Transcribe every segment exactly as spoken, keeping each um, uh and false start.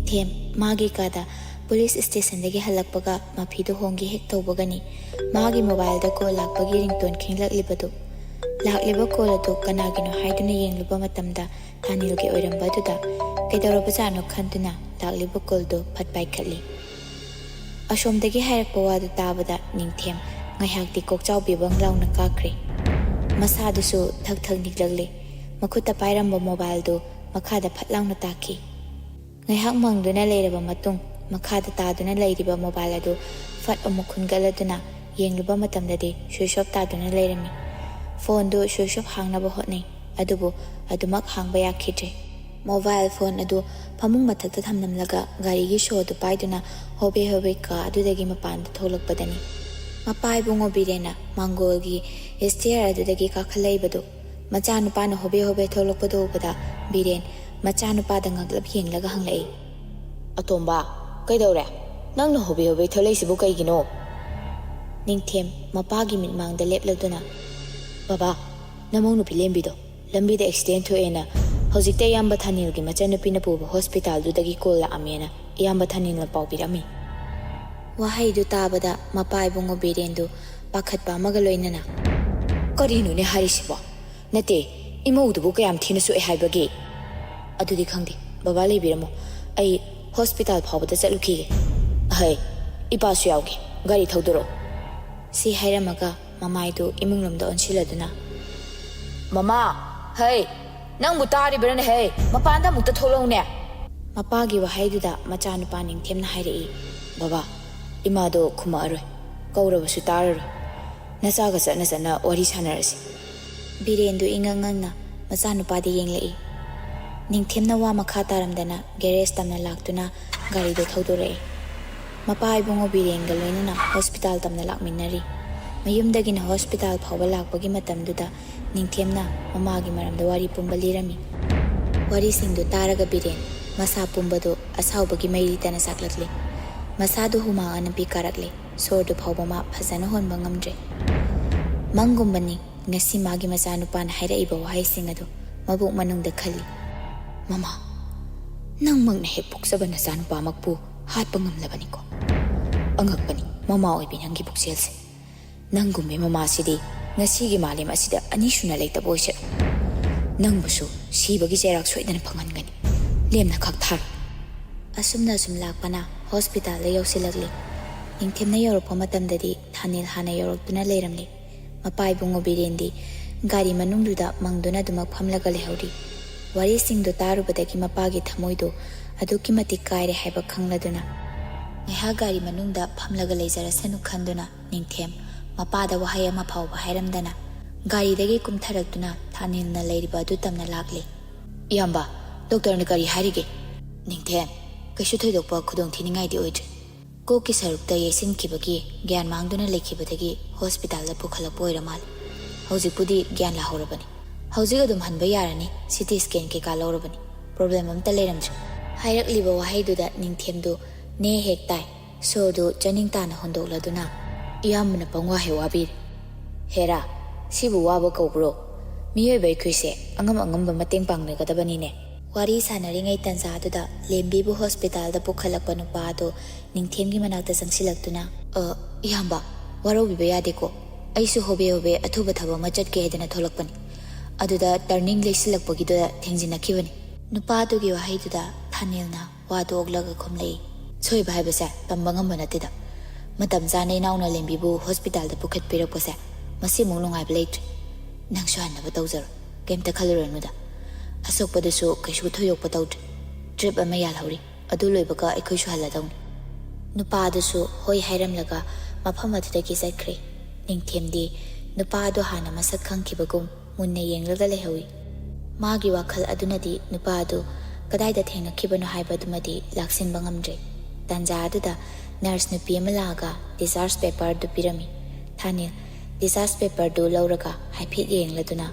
ꯊꯦꯝ ꯃꯥꯒꯤ ꯀꯥꯗ ꯄꯨꯂꯤꯁ ꯁ꯭ꯇꯦꯁꯟꯗꯒꯤ ꯍꯜꯂꯛꯄꯒ ꯃꯐꯤꯗꯨ ꯍꯣꯡꯒꯦ ꯍꯦꯛ ꯇꯧꯕꯒꯅꯤ ꯃꯥꯒꯤ ꯃꯣꯕꯥꯏꯜꯗ ꯀꯣꯜ ꯂꯥꯛꯄꯒꯤ ꯔꯤꯡꯇꯣꯟ ꯈꯤꯡꯂꯛꯂꯤꯕꯗꯨ꯫ ꯂꯥꯛꯂꯤꯕ ꯀꯣꯜ ꯑꯗꯨ ꯀꯅꯥꯒꯤꯅꯣ ꯍꯥꯏꯗꯨꯅ ꯌꯦꯡꯂꯨꯕ ꯃꯇꯝꯗ ꯊꯥꯅꯤꯜꯒꯤ ꯑꯣꯏꯔꯝꯕ ꯑꯗꯨꯗ ꯀꯩꯗꯧꯔꯕꯖꯥꯠꯅꯣ ꯈꯟꯗꯨꯅ ꯂꯥꯛꯂꯤꯕ ꯀꯣꯜꯗꯨ ꯐꯠ ꯄꯥꯏꯈꯠꯂꯤ꯫ ꯑꯁꯣꯝꯗꯒꯤ ꯍꯥꯏꯔꯛꯄ ꯋꯥꯗꯨ ꯇꯥꯕꯗ ꯅꯤꯡꯊꯦꯝ ꯉꯥꯏꯍꯥꯛꯇꯤ ꯀꯣꯛꯆꯥꯎꯕꯤꯕꯪ ꯂꯥꯎꯅ ꯀꯥꯈ꯭ꯔꯦ꯫ ꯃꯁꯥꯗꯨꯁꯨ ꯊꯛ ꯊꯛ ꯅꯤꯛꯂꯛꯂꯦ꯫ ꯃꯈꯨꯠꯇ ꯄꯥꯏꯔꯝꯕ ꯃꯣꯕꯥꯏꯜꯗꯨ ꯃꯈꯥꯗ ꯐꯠ ꯂꯥꯎꯅ ꯇꯥꯈꯤ꯫ ꯉꯥꯏꯍꯥꯛ ꯃꯪꯗꯨꯅ ꯂꯩꯔꯕ ꯃꯇꯨꯡ ꯃꯈꯥꯗ ꯇꯥꯗꯨꯅ ꯂꯩꯔꯤꯕ ꯃꯣꯕꯥꯏꯜ ꯑꯗꯨ ꯐꯠ ꯑꯃꯨꯛ ꯈꯨꯟꯒꯠꯂꯗꯨꯅ ꯌꯦꯡꯂꯨꯕ ꯃꯇꯝꯗꯗꯤ ꯁ꯭ꯋꯤꯆ ꯑꯣꯐ ꯇꯥꯗꯨꯅ ꯂꯩꯔꯝꯃꯤ꯫ ꯐꯣꯟꯗꯨ ꯁ꯭ꯋꯤꯆ ꯑꯣꯐ ꯍꯥꯡꯅꯕ ꯍꯣꯠꯅꯩ, ꯑꯗꯨꯕꯨ ꯑꯗꯨꯃꯛ ꯍꯥꯡꯕ ꯌꯥꯈꯤꯗ꯭ꯔꯦ꯫ ꯃꯣꯕꯥꯏꯜ ꯐꯣꯟ ꯑꯗꯨ ꯐꯃꯨꯡ ꯃꯊꯛꯇ ꯊꯝꯂꯝꯂꯒ ꯒꯥꯔꯤꯒꯤ ꯁꯣꯗꯨ ꯄꯥꯏꯗꯨꯅ ꯍꯣꯕꯦ ꯍꯣꯕꯦ ꯀꯥ ꯑꯗꯨꯗꯒꯤ ꯃꯄꯥꯟꯗ ꯊꯣꯛꯂꯛꯄꯗꯅꯤ꯫ ꯃꯄꯥ ꯏꯕꯨꯡꯉꯣ ꯕꯤꯔꯦꯟꯅ ꯃꯥꯡꯒꯣꯜꯒꯤ ꯁ꯭ꯇꯦꯌꯔ ꯑꯗꯨꯗꯒꯤ ꯀꯥꯈꯠꯂꯛꯏꯕꯗꯨ ꯃꯆꯥꯅꯨꯄꯥꯅ ꯍꯣꯕꯦ ꯍꯣꯕꯦ ꯊꯣꯛꯂꯛꯄꯗꯨ ꯎꯕꯗ ꯕꯤꯔꯦꯟ ꯃꯆꯥꯅꯨꯄꯥꯗ ꯉꯛꯂꯞ ꯌꯦꯡꯂꯒ ꯍꯪꯂꯛꯏ꯫ "ꯑꯇꯣꯝꯕ, ꯀꯩꯗꯧꯔꯦ? ꯅꯪꯅ ꯍꯣꯕꯦ ꯍꯣꯕꯦ ꯊꯣꯛꯂꯛꯏꯁꯤꯕꯨ ꯀꯩꯒꯤꯅꯣ?" ꯅꯤꯡꯊꯦꯝ ꯃꯄꯥꯒꯤ ꯃꯤꯠꯃꯥꯡꯗ ꯂꯦꯞꯂꯗꯨꯅ, "ꯕꯕꯥ, ꯅꯃꯧ ꯅꯨꯄꯤ ꯂꯦꯝꯕꯤꯗꯣ ꯂꯝꯕꯤꯗ ꯑꯦꯛꯁꯤꯗꯦꯟ ꯊꯣꯛꯑꯦꯅ ꯍꯧꯖꯤꯛꯇ ꯏꯌꯥꯝꯕ ꯊꯥꯅꯤꯜꯒꯤ ꯃꯆꯟꯅꯨꯄꯤꯅ ꯄꯨꯕ ꯍꯣꯁꯄꯤꯇꯥꯜꯗꯨꯗꯒꯤ ꯀꯣꯜ ꯂꯥꯛꯑꯝꯃꯦꯅ ꯏꯌꯥꯝꯕ ꯊꯥꯅꯤꯜꯅ ꯄꯥꯎ ꯄꯤꯔꯛꯑꯝꯃꯤ꯫" ꯋꯥꯍꯩꯗꯨ ꯇꯥꯕꯗ ꯃꯄꯥ ꯏꯕꯨꯡꯉꯣ ꯕꯤꯔꯦꯟꯗꯨ ꯄꯥꯈꯠꯄ ꯑꯃꯒ ꯂꯣꯏꯅꯅ, "ꯀꯔꯤꯅꯣꯅꯦ ꯍꯥꯏꯔꯤꯁꯤꯕꯣ? ꯅꯠꯇꯦ, ꯏꯃꯧꯗꯨꯕꯨ ꯀꯌꯥꯝ ꯊꯤꯅ ꯁꯣꯛꯑꯦ ꯍꯥꯏꯕꯒꯦ?" "ꯑꯗꯨꯗꯤ ꯈꯪꯗꯦ, ꯕꯕꯥ ꯂꯩꯕꯤꯔꯝꯃꯣ, ꯑꯩ ꯍꯣꯁꯄꯤꯇꯥꯜ ꯐꯥꯎꯕꯗ ꯆꯠꯂꯨꯈꯤꯒꯦ꯫ ꯑꯍꯩ, ꯏꯄꯥꯁꯨ ꯌꯥꯎꯒꯦ, ꯒꯥꯔꯤ ꯊꯧꯗꯣꯔꯛꯑꯣ꯫" ꯁꯤ ꯍꯥꯏꯔꯝꯃꯒ ꯃꯃꯥꯏꯗꯨ ꯏꯃꯨꯡꯂꯣꯝꯗ ꯑꯣꯟꯁꯤꯜꯂꯗꯨꯅ, "ꯃꯃꯥ, ꯍꯩ, ꯅꯪꯕꯨ ꯇꯥꯔꯤꯕ꯭ꯔꯥꯅꯦ ꯍꯩ? ꯃꯄꯥꯟꯗ ꯑꯃꯨꯛꯇ ꯊꯣꯛꯂꯛꯎꯅꯦ꯫" ꯃꯄꯥꯒꯤ ꯋꯥꯍꯩꯗꯨꯗ ꯃꯆꯥꯅꯨꯄꯥ ꯅꯤꯡꯊꯦꯝꯅ ꯍꯥꯏꯔꯛꯏ, "ꯕꯕꯥ, ꯏꯃꯥꯗꯣ ꯈꯨꯝꯃꯛꯑꯔꯣꯏ, ꯀꯧꯔꯕꯁꯨ ꯇꯥꯔꯔꯣꯏ꯫ ꯅꯆꯥꯒ ꯆꯠꯅ ꯆꯠꯅ ꯋꯥꯔꯤ ꯁꯥꯟꯅꯔꯁꯤ꯫" ꯕꯤꯔꯦꯟꯗꯨ ꯏꯉꯛ ꯉꯛꯅ ꯃꯆꯥꯅꯨꯄꯥꯗ ꯌꯦꯡꯂꯛꯏ꯫ ꯅꯤꯡꯊꯦꯝꯅ ꯋꯥ ꯃꯈꯥ ꯇꯥꯔꯝꯗꯅ ꯒꯦꯔꯦꯖ ꯇꯝꯅ ꯂꯥꯛꯇꯨꯅ ꯒꯥꯔꯤꯗꯨ ꯊꯧꯗꯣꯔꯛꯏ꯫ ꯃꯄꯥ ꯏꯕꯨꯡꯉꯣ ꯕꯤꯔꯦꯟꯒ ꯂꯣꯏꯅꯅ ꯍꯣꯁꯄꯤꯇꯥꯜ ꯇꯝꯅ ꯂꯥꯛꯃꯤꯟꯅꯔꯤ꯫ ꯃꯌꯨꯝꯗꯒꯤꯅ ꯍꯣꯁꯄꯤꯇꯥꯜ ꯐꯥꯎꯕ ꯂꯥꯛꯄꯒꯤ ꯃꯇꯝꯗꯨꯗ ꯅꯤꯡꯊꯦꯝꯅ ꯃꯃꯥꯒꯤ ꯃꯔꯝꯗ ꯋꯥꯔꯤ ꯄꯨꯝꯕ ꯂꯤꯔꯝꯃꯤ꯫ ꯋꯥꯔꯤꯁꯤꯡꯗꯨ ꯇꯥꯔꯒ ꯕꯤꯔꯦꯟ ꯃꯁꯥ ꯄꯨꯝꯕꯗꯨ ꯑꯁꯥꯎꯕꯒꯤ ꯃꯩꯔꯤ ꯇꯅ ꯆꯥꯛꯂꯛꯂꯤ꯫ ꯃꯁꯥꯗꯨ ꯍꯨꯃꯥꯡ ꯑꯅꯞꯄꯤ ꯀꯥꯔꯛꯂꯤ꯫ ꯁꯣꯔꯗꯨ ꯐꯥꯎꯕ ꯃꯥ ꯐꯖꯅ ꯍꯣꯟꯕ ꯉꯝꯗ꯭ꯔꯦ꯫ ꯃꯪꯒꯨꯝꯕꯅꯤ ꯉꯁꯤ ꯃꯥꯒꯤ ꯃꯆꯥꯅꯨꯄꯥꯅ ꯍꯥꯏꯔꯛꯏꯕ ꯋꯥꯍꯩꯁꯤꯡ ꯑꯗꯨ ꯃꯕꯨꯛ ꯃꯅꯨꯡꯗ ꯈꯜꯂꯤ꯫ "ꯃꯃꯥ, ꯅꯪꯃꯛꯅ ꯍꯦꯛ ꯄꯣꯛꯆꯕ ꯅꯆꯥꯅꯨꯄꯥꯃꯛꯄꯨ ꯍꯥꯠꯄ ꯉꯝꯂꯕꯅꯤꯀꯣ꯫ ꯑꯉꯛꯄꯅꯤ ꯃꯃꯥ ꯑꯣꯏꯕꯤ ꯅꯪꯒꯤ ꯄꯨꯛꯆꯦꯜꯁꯦ꯫ ꯅꯪꯒꯨꯝꯕꯤ ꯃꯃꯥꯁꯤꯗꯤ ꯉꯁꯤꯒꯤ ꯃꯥꯂꯦꯝ ꯑꯁꯤꯗ ꯑꯅꯤꯁꯨꯅ ꯂꯩꯇꯕ ꯑꯣꯏꯁꯅꯨ꯫ ꯅꯪꯕꯨꯁꯨ ꯁꯤꯕꯒꯤ ꯆꯩꯔꯥꯛ ꯁꯣꯏꯗꯅ ꯐꯪꯍꯟꯒꯅꯤ꯫ ꯂꯦꯝꯅ ꯈꯛ ꯊꯥꯔꯣ꯫ ꯑꯁꯨꯝꯅ ꯑꯁꯨꯝ ꯂꯥꯛꯄꯅ ꯍꯣꯁꯄꯤꯇꯥꯜꯗ ꯌꯧꯁꯤꯜꯂꯛꯂꯤ꯫ ꯅꯤꯡꯊꯦꯝꯅ ꯌꯧꯔꯛꯄ ꯃꯇꯝꯗꯗꯤ ꯊꯥꯅꯤꯜ ꯍꯥꯟꯅ ꯌꯧꯔꯛꯇꯨꯅ ꯂꯩꯔꯝꯂꯤ꯫ ꯃꯄꯥ ꯏꯕꯨꯡꯉꯣ ꯕꯤꯔꯦꯟꯗꯤ ꯒꯥꯔꯤ ꯃꯅꯨꯡꯗꯨꯗ ꯃꯪꯗꯨꯅ ꯑꯗꯨꯃꯛ ꯐꯝꯂꯒ ꯂꯩꯍꯧꯔꯤ꯫ ꯋꯥꯔꯤꯁꯤꯡꯗꯨ ꯇꯥꯔꯨꯕꯗꯒꯤ ꯃꯄꯥꯒꯤ ꯊꯃꯣꯏꯗꯨ ꯑꯗꯨꯛꯀꯤ ꯃꯇꯤꯛ ꯀꯥꯏꯔꯦ ꯍꯥꯏꯕ ꯈꯪꯂꯗꯨꯅ, ꯉꯥꯏꯍꯥꯛ ꯒꯥꯔꯤ ꯃꯅꯨꯡꯗ ꯐꯝꯂꯒ ꯂꯩꯖꯔꯁꯅꯨ ꯈꯟꯗꯨꯅ ꯅꯤꯡꯊꯦꯝ ꯃꯄꯥꯗ ꯋꯥꯍꯩ ꯑꯃ ꯐꯥꯎꯕ ꯍꯥꯏꯔꯝꯗꯅ ꯒꯥꯔꯤꯗꯒꯤ ꯀꯨꯝꯊꯔꯛꯇꯨꯅ ꯊꯥꯅꯤꯜꯅ ꯂꯩꯔꯤꯕ ꯑꯗꯨ ꯇꯝꯅ ꯂꯥꯛꯂꯤ꯫ "ꯏꯌꯥꯝꯕ, ꯗꯣꯛꯇꯔꯅ ꯀꯔꯤ ꯍꯥꯏꯔꯤꯒꯦ?" "ꯅꯤꯡꯊꯦꯝ, ꯀꯩꯁꯨ ꯊꯣꯏꯗꯣꯛꯄ ꯈꯨꯗꯣꯡꯊꯤꯅꯤꯡꯉꯥꯏꯗꯤ ꯑꯣꯏꯗ꯭ꯔꯤ꯫ ꯀꯣꯛꯀꯤ ꯁꯔꯨꯛꯇ ꯌꯩꯁꯤꯟꯈꯤꯕꯒꯤ ꯒ꯭ꯌꯥꯟ ꯃꯥꯡꯗꯨꯅ ꯂꯩꯈꯤꯕꯗꯒꯤ ꯍꯣꯁꯄꯤꯇꯥꯜꯗ ꯄꯨꯈꯠꯂꯛꯄ ꯑꯣꯏꯔ ꯃꯥꯜꯂꯦ꯫ ꯍꯧꯖꯤꯛꯄꯨꯗꯤ ꯒ꯭ꯌꯥꯟ ꯂꯥꯍꯧꯔꯕꯅꯤ꯫ ꯍꯧꯖꯤꯛ ꯑꯗꯨꯝ ꯍꯟꯕ ꯌꯥꯔꯅꯤ꯫ ꯁꯤ ꯇꯤ ꯁ꯭ꯀꯦꯟ ꯀꯩꯀꯥ ꯂꯧꯔꯕꯅꯤ꯫ ꯄ꯭ꯔꯣꯕ꯭ꯂꯦꯝ ꯑꯝꯇ ꯂꯩꯔꯝꯗ꯭ꯔꯦ"꯫ ꯍꯥꯏꯔꯛꯂꯤꯕ ꯋꯥꯍꯩꯗꯨꯗ ꯅꯤꯡꯊꯦꯝꯗꯨ ꯅꯦ ꯍꯦꯛ ꯇꯥꯏ꯫ ꯁꯣꯔꯗꯨ ꯆꯥꯅꯤꯡ ꯇꯥꯅ ꯍꯣꯟꯗꯣꯛꯂꯗꯨꯅ, "ꯏꯌꯥꯝꯕꯅ ꯄꯪꯋꯥ ꯍꯦꯛ ꯋꯥꯕꯤꯔꯦ꯫ ꯍꯦꯔꯥ, ꯁꯤꯕꯨ ꯋꯥꯕ ꯀꯧꯕ꯭ꯔꯣ? ꯃꯤꯑꯣꯏꯕ ꯑꯩꯈꯣꯏꯁꯦ ꯑꯉꯝ ꯑꯉꯝꯕ ꯃꯇꯦꯡ ꯄꯥꯡꯅꯒꯗꯕꯅꯤꯅꯦ"꯫ ꯋꯥꯔꯤ ꯁꯥꯟꯅꯔꯤꯉꯩ ꯇꯟꯖꯥꯗꯨꯗ ꯂꯦꯝꯕꯤꯕꯨ ꯍꯣꯁꯄꯤꯇꯥꯜꯗ ꯄꯨꯈꯠꯂꯛꯄ ꯅꯨꯄꯥ ꯑꯗꯨ ꯅꯤꯡꯊꯦꯝꯒꯤ ꯃꯅꯥꯛꯇ ꯆꯪꯁꯤꯜꯂꯛꯇꯨꯅ, "ꯑ, ꯏꯌꯥꯝꯕ, ꯋꯥꯔꯧꯕꯤꯕ ꯌꯥꯗꯦꯀꯣ꯫ ꯑꯩꯁꯨ ꯍꯣꯕꯦ ꯍꯣꯕꯦ ꯑꯊꯨꯕ ꯊꯕꯛ ꯑꯃ ꯆꯠꯀꯦ ꯍꯥꯏꯗꯅ ꯊꯣꯛꯂꯛꯄꯅꯤ꯫ ꯑꯗꯨꯗ ꯇꯔꯅꯤꯡ ꯂꯩꯁꯤꯜꯂꯛꯄꯒꯤꯗꯨꯗ ꯊꯦꯡꯖꯤꯟꯅꯈꯤꯕꯅꯤ"꯫ ꯅꯨꯄꯥ ꯑꯗꯨꯒꯤ ꯋꯥꯍꯩꯗꯨꯗ ꯊꯥꯅꯤꯜꯅ ꯋꯥꯗꯨ ꯑꯣꯛꯂꯒ ꯈꯨꯝꯂꯛꯏ꯫ "ꯁꯣꯏꯕ ꯍꯥꯏꯕꯁꯦ ꯇꯝꯕ ꯉꯝꯕ ꯅꯠꯇꯦꯗ꯫ ꯃꯇꯝ ꯆꯥꯅ ꯏꯅꯥꯎꯅ ꯂꯦꯝꯕꯤꯕꯨ ꯍꯣꯁꯄꯤꯇꯥꯜꯗ ꯄꯨꯈꯠꯄꯤꯔꯛꯄꯁꯦ, ꯃꯁꯤꯃꯨꯛ ꯅꯨꯡꯉꯥꯏꯕ ꯂꯩꯇ꯭ꯔꯤ꯫ ꯅꯪꯁꯨ ꯍꯟꯅꯕ ꯇꯧꯖꯔꯣ꯫ ꯀꯩꯝꯇ ꯈꯜꯂꯨꯔꯅꯨꯗ꯫ ꯑꯁꯣꯛꯄꯗꯨꯁꯨ ꯀꯩꯁꯨ ꯊꯣꯏꯗꯣꯛꯄ ꯇꯧꯗ꯭ꯔꯤ꯫ ꯇ꯭ꯔꯤꯞ ꯑꯃ ꯌꯥꯜꯍꯧꯔꯤ꯫ ꯑꯗꯨ ꯂꯣꯏꯕꯒ ꯑꯩꯈꯣꯏꯁꯨ ꯍꯜꯂꯗꯧꯅꯤ"꯫ ꯅꯨꯄꯥ ꯑꯗꯨꯁꯨ ꯍꯣꯏ ꯍꯥꯏꯔꯝꯂꯒ ꯃꯐꯝ ꯑꯗꯨꯗꯒꯤ ꯆꯠꯈ꯭ꯔꯦ꯫ ꯅꯤꯡꯊꯦꯝꯗꯤ ꯅꯨꯄꯥ ꯑꯗꯨ ꯍꯥꯟꯅ ꯃꯁꯛ ꯈꯪꯈꯤꯕꯒꯨꯝ ꯃꯨꯟꯅ ꯌꯦꯡꯂꯒ ꯂꯩꯍꯧꯏ꯫ ꯃꯥꯒꯤ ꯋꯥꯈꯜ ꯑꯗꯨꯅꯗꯤ ꯅꯨꯄꯥ ꯑꯗꯨ ꯀꯗꯥꯏꯗ ꯊꯦꯡꯅꯈꯤꯕꯅꯣ ꯍꯥꯏꯕꯗꯨꯃꯗꯤ ꯂꯥꯛꯁꯤꯟꯕ ꯉꯝꯗ꯭ꯔꯦ꯫ ꯇꯥꯟꯖꯥ ꯑꯗꯨꯗ ꯅꯔꯁ ꯅꯨꯄꯤ ꯑꯃ ꯂꯥꯛꯑꯒ ꯗꯤꯁꯆꯥꯔꯖ ꯄꯦꯄꯔꯗꯨ ꯄꯤꯔꯝꯃꯤ꯫ ꯊꯥꯅꯤꯜ ꯗꯤꯁꯆꯥꯔꯖ ꯄꯦꯄꯔꯗꯨ ꯂꯧꯔꯒ ꯍꯥꯏꯐꯦꯠ ꯌꯦꯡꯂꯗꯨꯅ,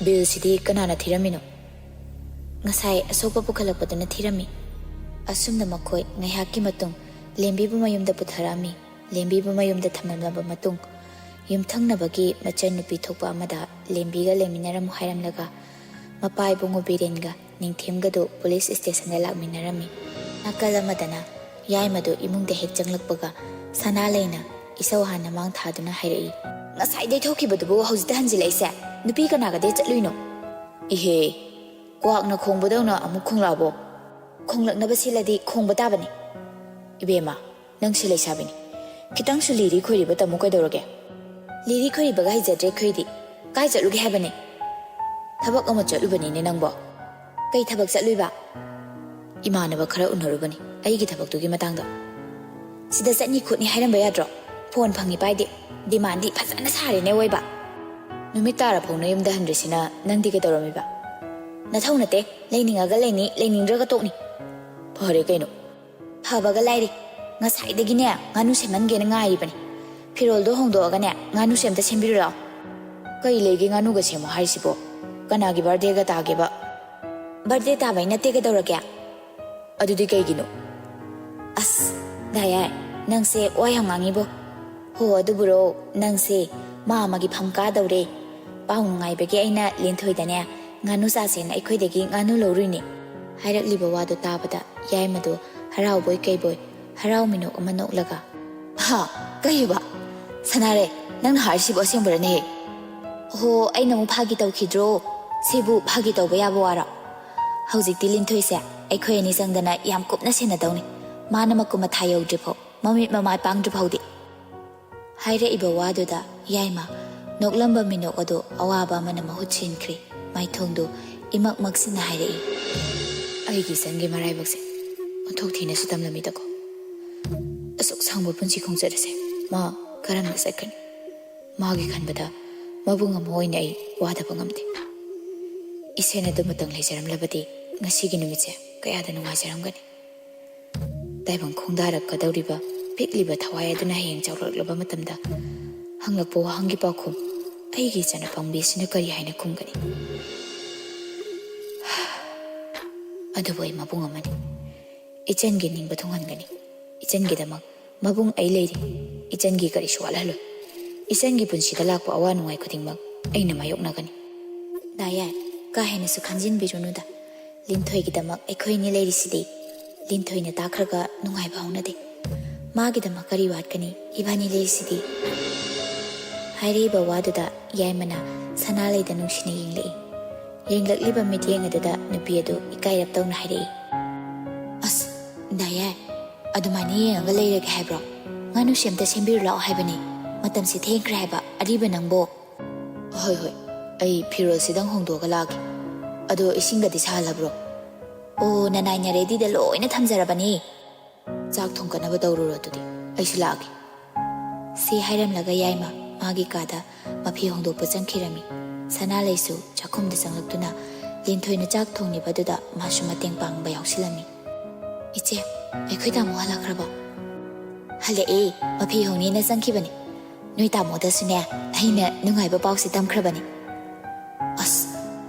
"ꯕꯤꯜꯁꯤꯗꯤ ꯀꯅꯥꯅ ꯊꯤꯔꯝꯃꯤꯅꯣ?" "ꯉꯁꯥꯏ ꯑꯁꯣꯛꯄ ꯄꯨꯈꯠꯂꯛꯄꯗꯨꯅ ꯊꯤꯔꯝꯃꯤ"꯫ ꯑꯁꯨꯝꯅ ꯃꯈꯣꯏ ꯉꯥꯏꯍꯥꯛꯀꯤ ꯃꯇꯨꯡ ꯂꯦꯝꯕꯤꯕꯨ ꯃꯌꯨꯝꯗ ꯄꯨꯊꯔꯛꯑꯝꯃꯤ꯫ ꯂꯦꯝꯕꯤꯕꯨ ꯃꯌꯨꯝꯗ ꯊꯝꯂꯝꯂꯕ ꯃꯇꯨꯡ, ꯌꯨꯝꯊꯪꯅꯕꯒꯤ ꯃꯆꯟꯅꯨꯄꯤ ꯊꯣꯛꯄ ꯑꯃꯗ ꯂꯦꯝꯕꯤꯒ ꯂꯩꯃꯤꯟꯅꯔꯝꯃꯨ ꯍꯥꯏꯔꯝꯂꯒ, ꯃꯄꯥ ꯏꯕꯨꯡꯉꯣ ꯕꯤꯔꯦꯟꯒ ꯅꯤꯡꯊꯦꯝꯒꯗꯨ ꯄꯨꯂꯤꯁ ꯁ꯭ꯇꯦꯁꯟꯗ ꯂꯥꯛꯃꯤꯟꯅꯔꯝꯃꯤ꯫ ꯅꯥꯀꯜ ꯑꯃꯗꯅ ꯌꯥꯏꯃꯗꯨ ꯏꯃꯨꯡꯗ ꯍꯦꯛ ꯆꯪꯂꯛꯄꯒ ꯁꯅꯥꯂꯩꯅ ꯏꯁꯧ ꯍꯥꯟꯅ ꯃꯥꯡ ꯊꯥꯗꯨꯅ ꯍꯥꯏꯔꯛꯏ, "ꯉꯁꯥꯏꯗꯩ ꯊꯣꯛꯈꯤꯕꯗꯨꯕꯨ ꯍꯧꯖꯤꯛꯇ ꯍꯟꯖꯤꯜꯂꯛꯏꯁꯦ? ꯅꯨꯄꯤ ꯀꯅꯥꯒꯗꯤ ꯆꯠꯂꯨꯏꯅꯣ?" "ꯏꯍꯦ, ꯀ꯭ꯋꯥꯛꯅ ꯈꯣꯡꯕꯗꯧꯅ ꯑꯃꯨꯛ ꯈꯣꯡꯂꯛꯑꯕꯣ?" "ꯈꯣꯡꯂꯛꯅꯕ ꯁꯤꯜꯂꯗꯤ ꯈꯣꯡꯕ ꯇꯥꯕꯅꯤ꯫" "ꯏꯕꯦꯝꯃ, ꯅꯪꯁꯦ ꯂꯩꯁꯥꯕꯤꯅꯤ, ꯈꯤꯇꯪꯁꯨ ꯂꯤꯔꯤ ꯈꯣꯏꯔꯤꯕ ꯇꯝꯃꯨ ꯀꯩꯗꯧꯔꯒꯦ?" "ꯂꯤꯔꯤ ꯈꯣꯏꯔꯤꯕꯒ ꯍꯩꯖꯗ꯭ꯔꯦ ꯑꯩꯈꯣꯏꯗꯤ꯫ ꯀꯥꯏ ꯆꯠꯂꯨꯒꯦ ꯍꯥꯏꯕꯅꯦ?" "ꯊꯕꯛ ꯑꯃ ꯆꯠꯂꯨꯕꯅꯤꯅꯦ ꯅꯪꯕꯣ꯫" "ꯀꯩ ꯊꯕꯛ ꯆꯠꯂꯨꯏꯕ?" "ꯏꯃꯥꯟꯅꯕ ꯈꯔ ꯎꯅꯔꯨꯕꯅꯤ ꯑꯩꯒꯤ ꯊꯕꯛꯇꯨꯒꯤ ꯃꯇꯥꯡꯗ꯫" "ꯁꯤꯗ ꯆꯠꯅꯤ ꯈꯣꯠꯅꯤ ꯍꯥꯏꯔꯝꯕ ꯌꯥꯗ꯭ꯔꯣ? ꯐꯣꯟ ꯐꯪꯉꯤ ꯄꯥꯏꯗꯦ꯫ ꯗꯤꯃꯥꯟꯗꯤ ꯐꯖꯅ ꯁꯥꯔꯦꯅꯦ ꯑꯣꯏꯕ꯫" "ꯅꯨꯃꯤꯠ ꯇꯥꯔꯐꯥꯎ ꯅꯌꯨꯝꯗ ꯍꯟꯗ꯭ꯔꯤꯁꯤꯅ ꯅꯪꯗꯤ ꯀꯩꯗꯧꯔꯝꯃꯤꯕ?" "ꯅꯊꯧ ꯅꯠꯇꯦ, ꯂꯩꯅꯤꯡꯉꯒ ꯂꯩꯅꯤ, ꯂꯩꯅꯤꯡꯗ꯭ꯔꯒ ꯇꯣꯛꯅꯤ꯫" "ꯐꯔꯦ ꯀꯩꯅꯣ꯫" "ꯐꯕꯒ ꯂꯥꯏꯔꯤ, ꯉꯁꯥꯏꯗꯒꯤꯅꯦ ꯉꯥꯅꯨ ꯁꯦꯝꯍꯟꯒꯦꯅ ꯉꯥꯏꯔꯤꯕꯅꯤ꯫ ꯐꯤꯔꯣꯜꯗꯣ ꯍꯣꯡꯗꯣꯛꯑꯒꯅꯦ ꯉꯥꯅꯨꯁꯦ ꯑꯝꯇ ꯁꯦꯝꯕꯤꯔꯨ ꯂꯥꯛꯑꯣ꯫" "ꯀꯩ ꯂꯩꯒꯦ ꯉꯥꯅꯨꯒ ꯁꯦꯝꯃꯣ ꯍꯥꯏꯔꯤꯁꯤꯕꯣ? ꯀꯅꯥꯒꯤ ꯕꯥꯔꯗꯦꯒ ꯇꯥꯒꯦꯕ?" "ꯕꯥꯔꯗꯦ ꯇꯥꯕꯩ ꯅꯠꯇꯦ, ꯀꯩꯗꯧꯔꯒꯦ?" "ꯑꯗꯨꯗꯤ ꯀꯩꯒꯤꯅꯣ?" "ꯑꯁ, ꯗꯥꯌꯥꯏ, ꯅꯪꯁꯦ ꯋꯥ ꯌꯥꯝ ꯉꯥꯡꯉꯤꯕꯣ꯫ ꯍꯣ, ꯑꯗꯨꯕꯨꯔꯣ, ꯅꯪꯁꯦ ꯃꯥ ꯑꯃꯒꯤ ꯐꯝ ꯀꯥꯗꯧꯔꯦ꯫ ꯄꯥꯎ ꯅꯨꯡꯉꯥꯏꯕꯒꯤ ꯑꯩꯅ ꯂꯤꯟꯊꯣꯏꯗꯅꯦ ꯉꯥꯅꯨ ꯆꯥꯁꯦꯅ ꯑꯩꯈꯣꯏꯗꯒꯤ ꯉꯥꯅꯨ ꯂꯧꯔꯨꯏꯅꯦ꯫" ꯍꯥꯏꯔꯛꯂꯤꯕ ꯋꯥꯗꯣ ꯇꯥꯕꯗ ꯌꯥꯏꯃꯗꯣ ꯍꯔꯥꯎꯕꯣꯏ ꯀꯩꯕꯣꯏ ꯍꯔꯥꯎ ꯃꯤꯅꯣꯛ ꯑꯃ ꯅꯣꯛꯂꯒ, "ꯍꯥ? ꯀꯩꯕ? ꯁꯅꯥꯔꯦ, ꯅꯪꯅ ꯍꯥꯏꯔꯤꯁꯤꯕꯨ ꯑꯁꯦꯡꯕꯔꯅꯦꯍꯦ?" "ꯍꯣ, ꯑꯩꯅ ꯑꯃꯨꯛ ꯐꯥꯒꯤ ꯇꯧꯈꯤꯗ꯭ꯔꯣ? ꯁꯤꯕꯨ ꯐꯥꯒꯤ ꯇꯧꯕ ꯌꯥꯕ ꯋꯥꯔꯣ? ꯍꯧꯖꯤꯛꯇꯤ ꯂꯤꯟꯊꯣꯏꯁꯦ ꯑꯩꯈꯣꯏ ꯑꯅꯤ ꯆꯪꯗꯅ ꯌꯥꯝ ꯀꯨꯞꯅ ꯁꯦꯟꯅꯗꯧꯅꯤ꯫ ꯃꯥꯅ ꯃꯀꯨꯝ ꯃꯊꯥ ꯌꯧꯗ꯭ꯔꯤꯐꯥꯎ, ꯃꯃꯤꯠ ꯃꯃꯥꯏ ꯄꯥꯡꯗ꯭ꯔꯤꯐꯥꯎꯗꯤ꯫" ꯍꯥꯏꯔꯛꯏꯕ ꯋꯥꯗꯨꯗ ꯌꯥꯏꯃ ꯅꯣꯛꯂꯝꯕ ꯃꯤꯅꯣꯛ ꯑꯗꯨ ꯑꯋꯥꯕ ꯑꯃꯅ ꯃꯍꯨꯠ ꯁꯤꯟꯈ꯭ꯔꯦ꯫ ꯃꯥꯏꯊꯣꯡꯗꯨ ꯏꯃꯛ ꯃꯛꯁꯤꯟꯅ ꯍꯥꯏꯔꯛꯏ, "ꯑꯩꯒꯤ ꯏꯆꯟꯒꯤ ꯃꯔꯥꯏꯕꯛꯁꯦ ꯑꯣꯟꯊꯣꯛ ꯊꯤꯅꯁꯨ ꯇꯝꯂꯝꯃꯤꯗꯀꯣ꯫ ꯑꯁꯨꯛ ꯁꯥꯡꯕ ꯄꯨꯟꯁꯤ ꯈꯣꯡꯆꯠ ꯑꯁꯦ ꯃꯥ ꯀꯔꯝꯅ ꯆꯠꯀꯅꯤ? ꯃꯥꯒꯤ ꯈꯟꯕꯗ ꯃꯕꯨꯡ ꯑꯃ ꯑꯣꯏꯅ ꯑꯩ ꯋꯥꯗꯕ ꯉꯝꯗꯦ꯫ ꯏꯆꯦꯅ ꯑꯗꯨꯃꯇꯪ ꯂꯩꯖꯔꯝꯂꯕꯗꯤ ꯉꯁꯤꯒꯤ ꯅꯨꯃꯤꯠꯁꯦ ꯀꯌꯥꯗ ꯅꯨꯡꯉꯥꯏꯖꯔꯝꯒꯅꯤ꯫" ꯇꯥꯏꯕꯪ ꯈꯣꯡꯗꯥꯔꯛꯀꯗꯧꯔꯤꯕ ꯄꯤꯛꯂꯤꯕ ꯊꯋꯥꯏ ꯑꯗꯨꯅ ꯍꯌꯦꯡ ꯆꯥꯎꯔꯛꯂꯕ ꯃꯇꯝꯗ ꯍꯪꯂꯛꯄ ꯋꯥꯍꯪꯒꯤ ꯄꯥꯎꯈꯨꯝ, "ꯑꯩꯒꯤ ꯏꯆꯟ ꯑꯄꯪꯕꯤ ꯑꯁꯤꯅ ꯀꯔꯤ ꯍꯥꯏꯅ ꯈꯨꯝꯒꯅꯤ?" ꯑꯗꯨꯕꯨ ꯑꯩ ꯃꯕꯨꯡ ꯑꯃꯅꯤ꯫ ꯏꯆꯟꯒꯤ ꯅꯤꯡꯕ ꯊꯨꯡꯍꯟꯒꯅꯤ꯫ ꯏꯆꯟꯒꯤꯗꯃꯛ ꯃꯕꯨꯡ ꯑꯩ ꯂꯩꯔꯤ꯫ ꯏꯆꯟꯒꯤ ꯀꯔꯤꯁꯨ ꯋꯥꯠꯍꯜꯂꯣꯏ꯫ ꯏꯆꯟꯒꯤ ꯄꯨꯟꯁꯤꯗ ꯂꯥꯛꯄ ꯑꯋꯥ ꯅꯨꯡꯉꯥꯏ ꯈꯨꯗꯤꯡꯃꯛ ꯑꯩꯅ ꯃꯥꯌꯣꯛꯅꯒꯅꯤ꯫ ꯗꯥ ꯌꯥꯏ, ꯀꯥ ꯍꯦꯟꯅꯁꯨ ꯈꯟꯖꯤꯟꯕꯤꯔꯨꯅꯨꯗ꯫ "ꯂꯤꯟꯊꯣꯏꯒꯤꯗꯃꯛ ꯑꯩꯈꯣꯏ ꯑꯅꯤ ꯂꯩꯔꯤꯁꯤꯗꯤ꯫ ꯂꯤꯟꯊꯣꯏꯅ ꯇꯥꯈ꯭ꯔꯒ ꯅꯨꯡꯉꯥꯏꯕ ꯍꯧꯅꯗꯦ꯫ ꯃꯥꯒꯤꯗꯃꯛ ꯀꯔꯤ ꯋꯥꯠꯀꯅꯤ? ꯏꯕꯥꯅꯤ ꯂꯩꯔꯤꯁꯤꯗꯤ꯫" ꯍꯥꯏꯔꯛꯏꯕ ꯋꯥꯗꯨꯗ ꯌꯥꯏꯃꯅ ꯁꯅꯥꯂꯩꯗ ꯅꯨꯡꯁꯤꯅ ꯌꯦꯡꯂꯛꯏ꯫ ꯌꯦꯡꯂꯛꯂꯤꯕ ꯃꯤꯠꯌꯦꯡ ꯑꯗꯨꯗ ꯅꯨꯄꯤ ꯑꯗꯨ ꯏꯀꯥꯏꯔꯞ ꯇꯧꯅ ꯍꯥꯏꯔꯛꯏ, "ꯑꯁ, ꯗꯥꯌꯥꯏ, ꯑꯗꯨꯃꯥꯏꯅ ꯌꯦꯡꯉꯒ ꯂꯩꯔꯒꯦ ꯍꯥꯏꯕ꯭ꯔꯣ? ꯉꯥꯅꯨꯁꯦ ꯑꯝꯇ ꯁꯦꯝꯕꯤꯔꯨ ꯂꯥꯛꯑꯣ ꯍꯥꯏꯕꯅꯤ꯫ ꯃꯇꯝꯁꯦ ꯊꯦꯡꯈ꯭ꯔꯦ ꯍꯥꯏꯕ, ꯑꯔꯤꯕ ꯅꯪꯕꯣ꯫" "ꯍꯣꯏ, ꯍꯣꯏ, ꯑꯩ ꯐꯤꯔꯣꯜꯁꯤꯗꯪ ꯍꯣꯡꯗꯣꯛꯑꯒ ꯂꯥꯛꯑꯒꯦ꯫ ꯑꯗꯣ ꯏꯁꯤꯡꯒꯗꯤ ꯁꯥꯍꯜꯂꯕ꯭ꯔꯣ?" "ꯑꯣ, ꯅꯅꯥꯏꯅ ꯔꯦꯗꯤꯗ ꯂꯣꯏꯅ ꯊꯝꯖꯔꯕꯅꯤ꯫ ꯆꯥꯛ ꯊꯣꯡꯒꯠꯅꯕ ꯇꯧꯔꯨꯔꯣ ꯑꯗꯨꯗꯤ, ꯑꯩꯁꯨ ꯂꯥꯛꯑꯒꯦ꯫" ꯁꯤ ꯍꯥꯏꯔꯝꯂꯒ ꯌꯥꯏꯃ ꯃꯥꯒꯤ ꯀꯥꯗ ꯃꯐꯤ ꯍꯣꯡꯗꯣꯛꯄ ꯆꯪꯈꯤꯔꯝꯃꯤ꯫ ꯁꯅꯥꯂꯩꯁꯨ ꯆꯥꯛꯈꯨꯝꯗ ꯆꯪꯂꯛꯇꯨꯅ ꯂꯤꯟꯊꯣꯏꯅ ꯆꯥꯛ ꯊꯣꯡꯂꯤꯕ ꯑꯗꯨꯗ ꯃꯥꯁꯨ ꯃꯇꯦꯡ ꯄꯥꯡꯕ ꯌꯥꯎꯁꯤꯜꯂꯝꯃꯤ꯫ "ꯏꯆꯦ, ꯑꯩꯈꯣꯏ ꯇꯥꯃꯣ ꯍꯜꯂꯛꯈ꯭ꯔꯕꯣ?" "ꯍꯜꯂꯛꯑꯦ, ꯃꯐꯤ ꯍꯣꯡꯅꯦꯅ ꯆꯪꯈꯤꯕꯅꯤ꯫ ꯅꯣꯏ ꯇꯥꯃꯣꯗꯁꯨꯅꯦ, ꯑꯩꯅ ꯅꯨꯡꯉꯥꯏꯕ ꯄꯥꯎꯁꯦ ꯇꯝꯈ꯭ꯔꯕꯅꯤ꯫" "ꯑꯁ,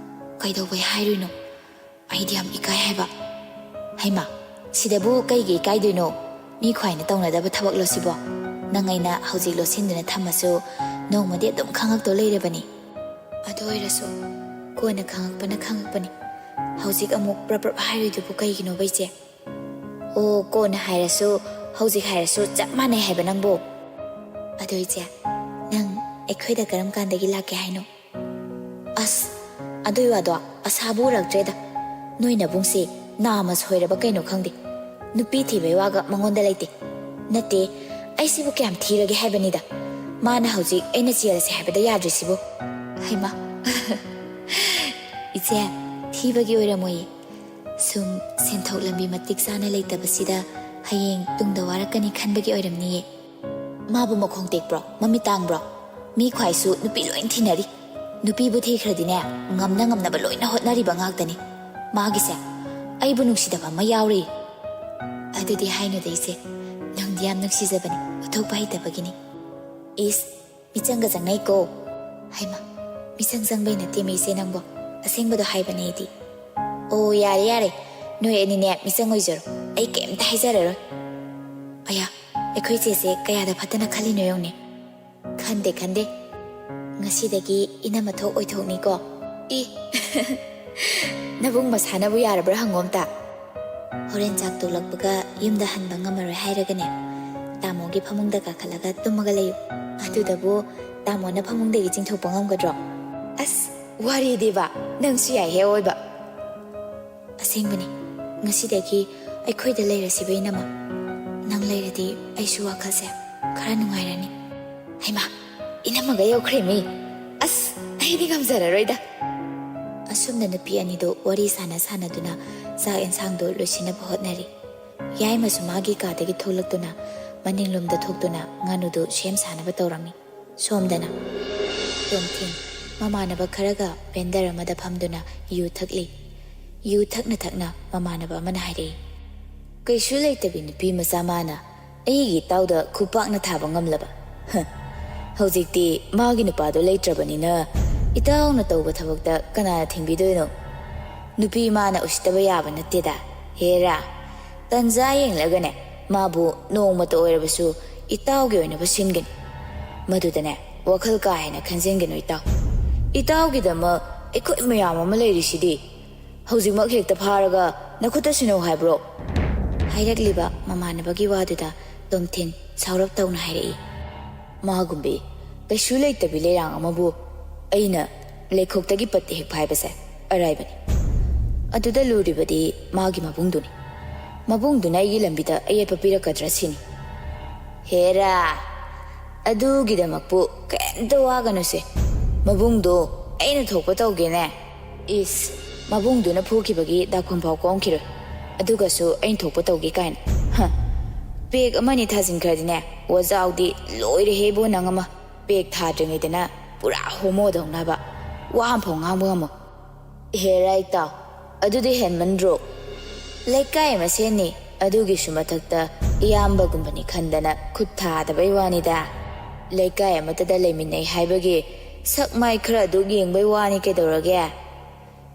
ꯀꯩꯗꯧꯕꯩ ꯍꯥꯏꯔꯨꯏꯅꯣ? ꯑꯩꯗꯤ ꯌꯥꯝ ꯏꯀꯥꯏ ꯍꯥꯏꯕ꯫" "ꯍꯩꯃꯥ, ꯁꯤꯗꯕꯨ ꯀꯩꯒꯤ ꯏꯀꯥꯏꯗꯣꯏꯅꯣ? ꯃꯤ ꯈ꯭ꯋꯥꯏꯅ ꯇꯧꯅꯗꯕ ꯊꯕꯛꯂꯣ ꯁꯤꯕꯣ? ꯅꯪ ꯑꯩꯅ ꯍꯧꯖꯤꯛ ꯂꯣꯠꯁꯤꯟꯗꯨꯅ ꯊꯝꯃꯁꯨ ꯅꯣꯡꯃꯗꯤ ꯑꯗꯨꯝ ꯈꯪꯉꯛꯇꯧ ꯂꯩꯔꯕꯅꯤ꯫" "ꯑꯗꯨ ꯑꯣꯏꯔꯁꯨ ꯀꯣꯟꯅ ꯈꯪꯉꯛꯄꯅ ꯈꯪꯉꯛꯄꯅꯤ꯫ ꯍꯧꯖꯤꯛ ꯑꯃꯨꯛ ꯄ꯭ꯔꯞ ꯄ꯭ꯔꯞ ꯍꯥꯏꯔꯣꯏꯗꯨꯕꯨ ꯀꯩꯒꯤꯅꯣꯕ ꯏꯆꯦ?" "ꯑꯣ, ꯀꯣꯟꯅ ꯍꯥꯏꯔꯁꯨ ꯍꯧꯖꯤꯛ ꯍꯥꯏꯔꯁꯨ ꯆꯞ ꯃꯥꯟꯅꯩ ꯍꯥꯏꯕ ꯅꯪꯕꯨ꯫" "ꯑꯗꯣ ꯏꯆꯦ, ꯅꯪ ꯑꯩꯈꯣꯏꯗ ꯀꯔꯝ ꯀꯥꯟꯗꯒꯤ ꯂꯥꯛꯀꯦ ꯍꯥꯏꯅꯣ?" "ꯑꯁ, ꯑꯗꯨꯏ ꯋꯥꯗꯣ ꯑꯁꯥꯕꯨ ꯎꯔꯛꯇ꯭ꯔꯦꯗ꯫ ꯅꯣꯏ ꯅꯕꯨꯡꯁꯦ ꯅꯥꯃ ꯁꯣꯏꯔꯕ ꯀꯩꯅꯣ ꯈꯪꯗꯦ꯫ ꯅꯨꯄꯤ ꯊꯤꯕꯩ ꯋꯥꯒ ꯃꯉꯣꯟꯗ ꯂꯩꯇꯦ꯫ ꯅꯠꯇꯦ, ꯑꯩꯁꯤꯕꯨ ꯀꯌꯥꯝ ꯊꯤꯔꯒꯦ ꯍꯥꯏꯕꯅꯤꯗ꯫ ꯃꯥꯅ ꯍꯧꯖꯤꯛ ꯑꯩꯅ ꯆꯦꯜꯂꯁꯦ ꯍꯥꯏꯕꯗ ꯌꯥꯗ꯭ꯔꯤꯁꯤꯕꯨ꯫" "ꯍꯩꯃꯥ꯫" "ꯏꯆꯦ, ꯊꯤꯕꯒꯤ ꯑꯣꯏꯔꯝꯃꯣꯏꯌꯦ꯫ ꯁꯨꯝ ꯁꯦꯟꯊꯣꯛ ꯂꯝꯕꯤ ꯃꯇꯤꯛ ꯆꯥꯅ ꯂꯩꯇꯕꯁꯤꯗ ꯍꯌꯦꯡ ꯇꯨꯡꯗ ꯋꯥꯔꯛꯀꯅꯤ ꯈꯟꯕꯒꯤ ꯑꯣꯏꯔꯝꯅꯤꯌꯦ꯫ ꯃꯥꯕꯨ ꯃꯈꯣꯡ ꯇꯦꯛꯄ꯭ꯔꯣ? ꯃꯃꯤꯠ ꯇꯥꯡꯕ꯭ꯔꯣ? ꯃꯤ ꯈ꯭ꯋꯥꯏꯁꯨ ꯅꯨꯄꯤ ꯂꯣꯏ ꯊꯤꯅꯔꯤ꯫ ꯅꯨꯄꯤꯕꯨ ꯊꯤꯈ꯭ꯔꯗꯤꯅꯦ, ꯉꯝꯅ ꯉꯝꯅꯕ ꯂꯣꯏꯅ ꯍꯣꯠꯅꯔꯤꯕ ꯉꯥꯛꯇꯅꯤ꯫ ꯃꯥꯒꯤꯁꯦ ꯑꯩꯕꯨ ꯅꯨꯡꯁꯤꯗꯕ ꯑꯃ ꯌꯥꯎꯔꯤ꯫" "ꯑꯗꯨꯗꯤ ꯍꯥꯏꯅꯨꯗ ꯏꯆꯦ, ꯅꯨꯡꯗꯤ ꯌꯥꯝ ꯅꯨꯡꯁꯤꯖꯕꯅꯤ, ꯎꯠꯊꯣꯛꯄ ꯍꯩꯇꯕꯒꯤꯅꯤ꯫" "ꯏꯁ, ꯃꯤꯆꯪꯒ ꯆꯪꯅꯩꯀꯣ꯫" "ꯍꯩꯃꯥ, ꯃꯤꯆꯪ ꯆꯪꯕꯩ ꯅꯠꯇꯦꯃꯤ ꯏꯆꯦ ꯅꯪꯕꯣ, ꯑꯁꯦꯡꯕꯗꯣ ꯍꯥꯏꯕꯅꯦ ꯑꯩꯗꯤ꯫" "ꯑꯣ, ꯌꯥꯔꯦ ꯌꯥꯔꯦ, ꯅꯣꯏ ꯑꯅꯤꯅꯦ ꯃꯤꯆꯪ ꯑꯣꯏꯖꯔꯣ, ꯑꯩ ꯀꯩꯝꯇ ꯍꯥꯏꯖꯔꯔꯣꯏ꯫" "ꯑꯌꯥ, ꯑꯩꯈꯣꯏ ꯆꯦꯁꯦ ꯀꯌꯥꯗ ꯐꯠꯇꯅ ꯈꯜꯂꯤꯅꯣ ꯌꯦꯡꯉꯨꯅꯦ꯫" "ꯈꯟꯗꯦ ꯈꯟꯗꯦ, ꯉꯁꯤꯗꯒꯤ ꯏꯅꯝꯃ ꯊꯣꯛ ꯑꯣꯏꯊꯣꯛꯅꯤꯀꯣ꯫" "ꯏ, ꯅꯕꯨꯡ ꯃꯁꯥꯅꯕꯨ ꯌꯥꯔꯕ꯭ꯔꯥ ꯍꯪꯉꯣ ꯑꯝꯇ꯫ ꯍꯣꯔꯦꯟ ꯆꯥꯛ ꯇꯣꯛꯂꯛꯄꯒ ꯌꯨꯝꯗ ꯍꯟꯕ ꯉꯝꯃꯔꯣꯏ ꯍꯥꯏꯔꯒꯅꯦ, ꯇꯥꯃꯣꯒꯤ ꯐꯃꯨꯡꯗ ꯀꯥꯈꯠꯂꯒ ꯇꯨꯝꯃꯒ ꯂꯩꯌꯨ꯫ ꯑꯗꯨꯗꯕꯨ ꯇꯥꯃꯣꯅ ꯐꯃꯨꯡꯗꯒꯤ ꯆꯤꯡꯊꯣꯛꯄ ꯉꯝꯒꯗ꯭ꯔꯣ? ꯑꯁ, ꯋꯥꯔꯤꯗꯤꯕ, ꯅꯪꯁꯨ ꯌꯥꯏꯍꯦ ꯑꯣꯏꯕ꯫ ꯑꯁꯦꯡꯕꯅꯤ, ꯉꯁꯤꯗꯒꯤ ꯑꯩꯈꯣꯏꯗ ꯂꯩꯔꯁꯤꯕ ꯏꯅꯝꯃ꯫ ꯅꯪ ꯂꯩꯔꯗꯤ ꯑꯩꯁꯨ ꯋꯥꯈꯜꯁꯦ ꯈꯔ ꯅꯨꯡꯉꯥꯏꯔꯅꯤ꯫ ꯍꯩꯃꯥ, ꯏꯅꯝꯃꯒ ꯌꯧꯈ꯭ꯔꯦꯃꯤ꯫ ꯑꯁ, ꯑꯩꯗꯤ ꯉꯝꯖꯔꯔꯣꯏꯗ꯫ ꯑꯁꯨꯝꯅ ꯅꯨꯄꯤ ꯑꯅꯤꯗꯨ ꯋꯥꯔꯤ ꯁꯥꯟꯅ ꯁꯥꯟꯅꯗꯨꯅ ꯆꯥꯛ ꯑꯦꯟꯁꯥꯡꯗꯨ ꯂꯣꯏꯁꯤꯟꯅꯕ ꯍꯣꯠꯅꯔꯤ꯫ ꯌꯥꯏꯃꯁꯨ ꯃꯥꯒꯤ ꯀꯥꯗꯒꯤ ꯊꯣꯛꯂꯛꯇꯨꯅ ꯃꯅꯤꯡꯂꯣꯝꯗ ꯊꯣꯛꯇꯨꯅ ꯉꯥꯅꯨꯗꯨ ꯁꯦꯝ ꯁꯥꯅꯕ ꯇꯧꯔꯝꯃꯤ꯫ ꯁꯣꯝꯗꯅ ꯇꯣꯝꯊꯤꯟ ꯃꯃꯥꯟꯅꯕ ꯈꯔꯒ ꯕꯦꯟꯗꯔ ꯑꯃꯗ ꯐꯝꯗꯨꯅ ꯌꯨ ꯊꯛꯂꯤ꯫ ꯌꯨ ꯊꯛꯅ ꯊꯛꯅ ꯃꯃꯥꯟꯅꯕ ꯑꯃꯅ ꯍꯥꯏꯔꯛꯏ, "ꯀꯩꯁꯨ ꯂꯩꯇꯕꯤ ꯅꯨꯄꯤ ꯃꯆꯥ ꯃꯥꯅ ꯑꯩꯒꯤ ꯏꯇꯥꯎꯗ ꯈꯨꯄꯥꯛꯅ ꯊꯥꯕ ꯉꯝꯂꯕ? ꯍ, ꯍꯧꯖꯤꯛꯇꯤ ꯃꯥꯒꯤ ꯅꯨꯄꯥꯗꯣ ꯂꯩꯇ꯭ꯔꯕꯅꯤꯅ ꯏꯇꯥꯎꯅ ꯇꯧꯕ ꯊꯕꯛꯇ ꯀꯅꯥꯅ ꯊꯤꯡꯕꯤꯗꯣꯏꯅꯣ? ꯅꯨꯄꯤ ꯃꯥꯅ ꯎꯁꯤꯠꯇꯕ ꯌꯥꯕ ꯅꯠꯇꯦꯗ꯫ ꯍꯦꯔꯥ, ꯇꯟꯖꯥ ꯌꯦꯡꯂꯒꯅꯦ, ꯃꯥꯕꯨ ꯅꯣꯡꯃꯇ ꯑꯣꯏꯔꯕꯁꯨ ꯏꯇꯥꯎꯒꯤ ꯑꯣꯏꯅꯕ ꯁꯤꯟꯒꯅꯤ꯫ ꯃꯗꯨꯗꯅꯦ, ꯋꯥꯈꯜ ꯀꯥ ꯍꯦꯟꯅ ꯈꯟꯖꯤꯟꯒꯅꯨ ꯏꯇꯥꯎ꯫ ꯏꯇꯥꯎꯒꯤꯗꯃꯛ ꯑꯩꯈꯣꯏ ꯃꯌꯥꯝ ꯑꯃ ꯂꯩꯔꯤꯁꯤꯗꯤ꯫ ꯍꯧꯖꯤꯛꯃꯛ ꯍꯦꯛꯇ ꯐꯥꯔꯒ ꯅꯈꯨꯠꯇ ꯁꯤꯟꯅꯧ ꯍꯥꯏꯕ꯭ꯔꯣ?" ꯍꯥꯏꯔꯛꯂꯤꯕ ꯃꯃꯥꯟꯅꯕꯒꯤ ꯋꯥꯗꯨꯗ ꯇꯣꯝꯊꯤꯟ ꯁꯥꯎꯔꯞ ꯇꯧꯅ ꯍꯥꯏꯔꯛꯏ꯫ ꯃꯥꯒꯨꯝꯕꯤ ꯀꯩꯁꯨ ꯂꯩꯇꯕꯤ ꯂꯩꯔꯥꯡ ꯑꯃꯕꯨ ꯑꯩꯅ ꯂꯩꯈꯣꯛꯇꯒꯤ ꯄꯠꯇ ꯍꯦꯛ ꯐꯥꯏꯕꯁꯦ ꯑꯔꯥꯏꯕꯅꯤ꯫ ꯑꯗꯨꯗ ꯂꯨꯔꯤꯕꯗꯤ ꯃꯥꯒꯤ ꯃꯕꯨꯡꯗꯨꯅꯤ꯫ ꯃꯕꯨꯡꯗꯨꯅ ꯑꯩꯒꯤ ꯂꯝꯕꯤꯗ ꯑꯌꯦꯠꯄ ꯄꯤꯔꯛꯀꯗ꯭ꯔꯥ ꯁꯤꯅꯤ꯫ ꯍꯦꯔꯥ, ꯑꯗꯨꯒꯤꯗꯃꯛꯄꯨ ꯀꯩꯝꯇ ꯋꯥꯒꯅꯨꯁꯦ꯫ ꯃꯕꯨꯡꯗꯣ ꯑꯩꯅ ꯊꯣꯛꯄ ꯇꯧꯒꯦꯅꯦ꯫ ꯏꯁ, ꯃꯕꯨꯡꯗꯨꯅ ꯐꯨꯈꯤꯕꯒꯤ ꯗꯥꯛꯐꯝ ꯐꯥꯎ ꯀꯣꯝꯈꯤꯔꯣꯏ꯫ ꯑꯗꯨꯒꯁꯨ ꯑꯩꯅ ꯊꯣꯛꯄ ꯇꯧꯒꯦ ꯀꯥꯏꯅ꯫ ꯍ, ꯄꯦꯛ ꯑꯃꯅꯤ ꯊꯥꯖꯤꯟꯈ꯭ꯔꯗꯤꯅꯦ, ꯋꯥꯖꯥꯎꯗꯤ ꯂꯣꯏꯔꯦꯍꯦ ꯏꯕꯣ ꯅꯪ ꯑꯃ꯫ ꯄꯦꯛ ꯊꯥꯗ꯭ꯔꯤꯉꯩꯗꯅ ꯄꯨꯔꯥ ꯍꯣꯃꯣꯗꯧꯅꯕ꯫ ꯋꯥ ꯑꯃꯐꯥꯎ ꯉꯥꯡꯕ ꯉꯝꯃꯣ꯫ ꯍꯦꯔꯥ ꯏꯇꯥꯎ, ꯑꯗꯨꯗꯤ ꯍꯦꯟꯃꯟꯗ꯭ꯔꯣ? ꯂꯩꯀꯥꯏ ꯃꯁꯦꯟꯅꯤ, ꯑꯗꯨꯒꯤꯁꯨ ꯃꯊꯛꯇ ꯏꯌꯥꯝꯕꯒꯨꯝꯕꯅꯤ ꯈꯟꯗꯅ ꯈꯨꯠ ꯊꯥꯗꯕꯩ ꯋꯥꯅꯤꯗ꯫ ꯂꯩꯀꯥꯏ ꯑꯃꯠꯇꯗ ꯂꯩꯃꯤꯟꯅꯩ ꯍꯥꯏꯕꯒꯤ ꯁꯛ ꯃꯥꯏ ꯈꯔ ꯑꯗꯨ ꯌꯦꯡꯕꯩ ꯋꯥꯅꯤ ꯀꯩꯗꯧꯔꯒꯦ?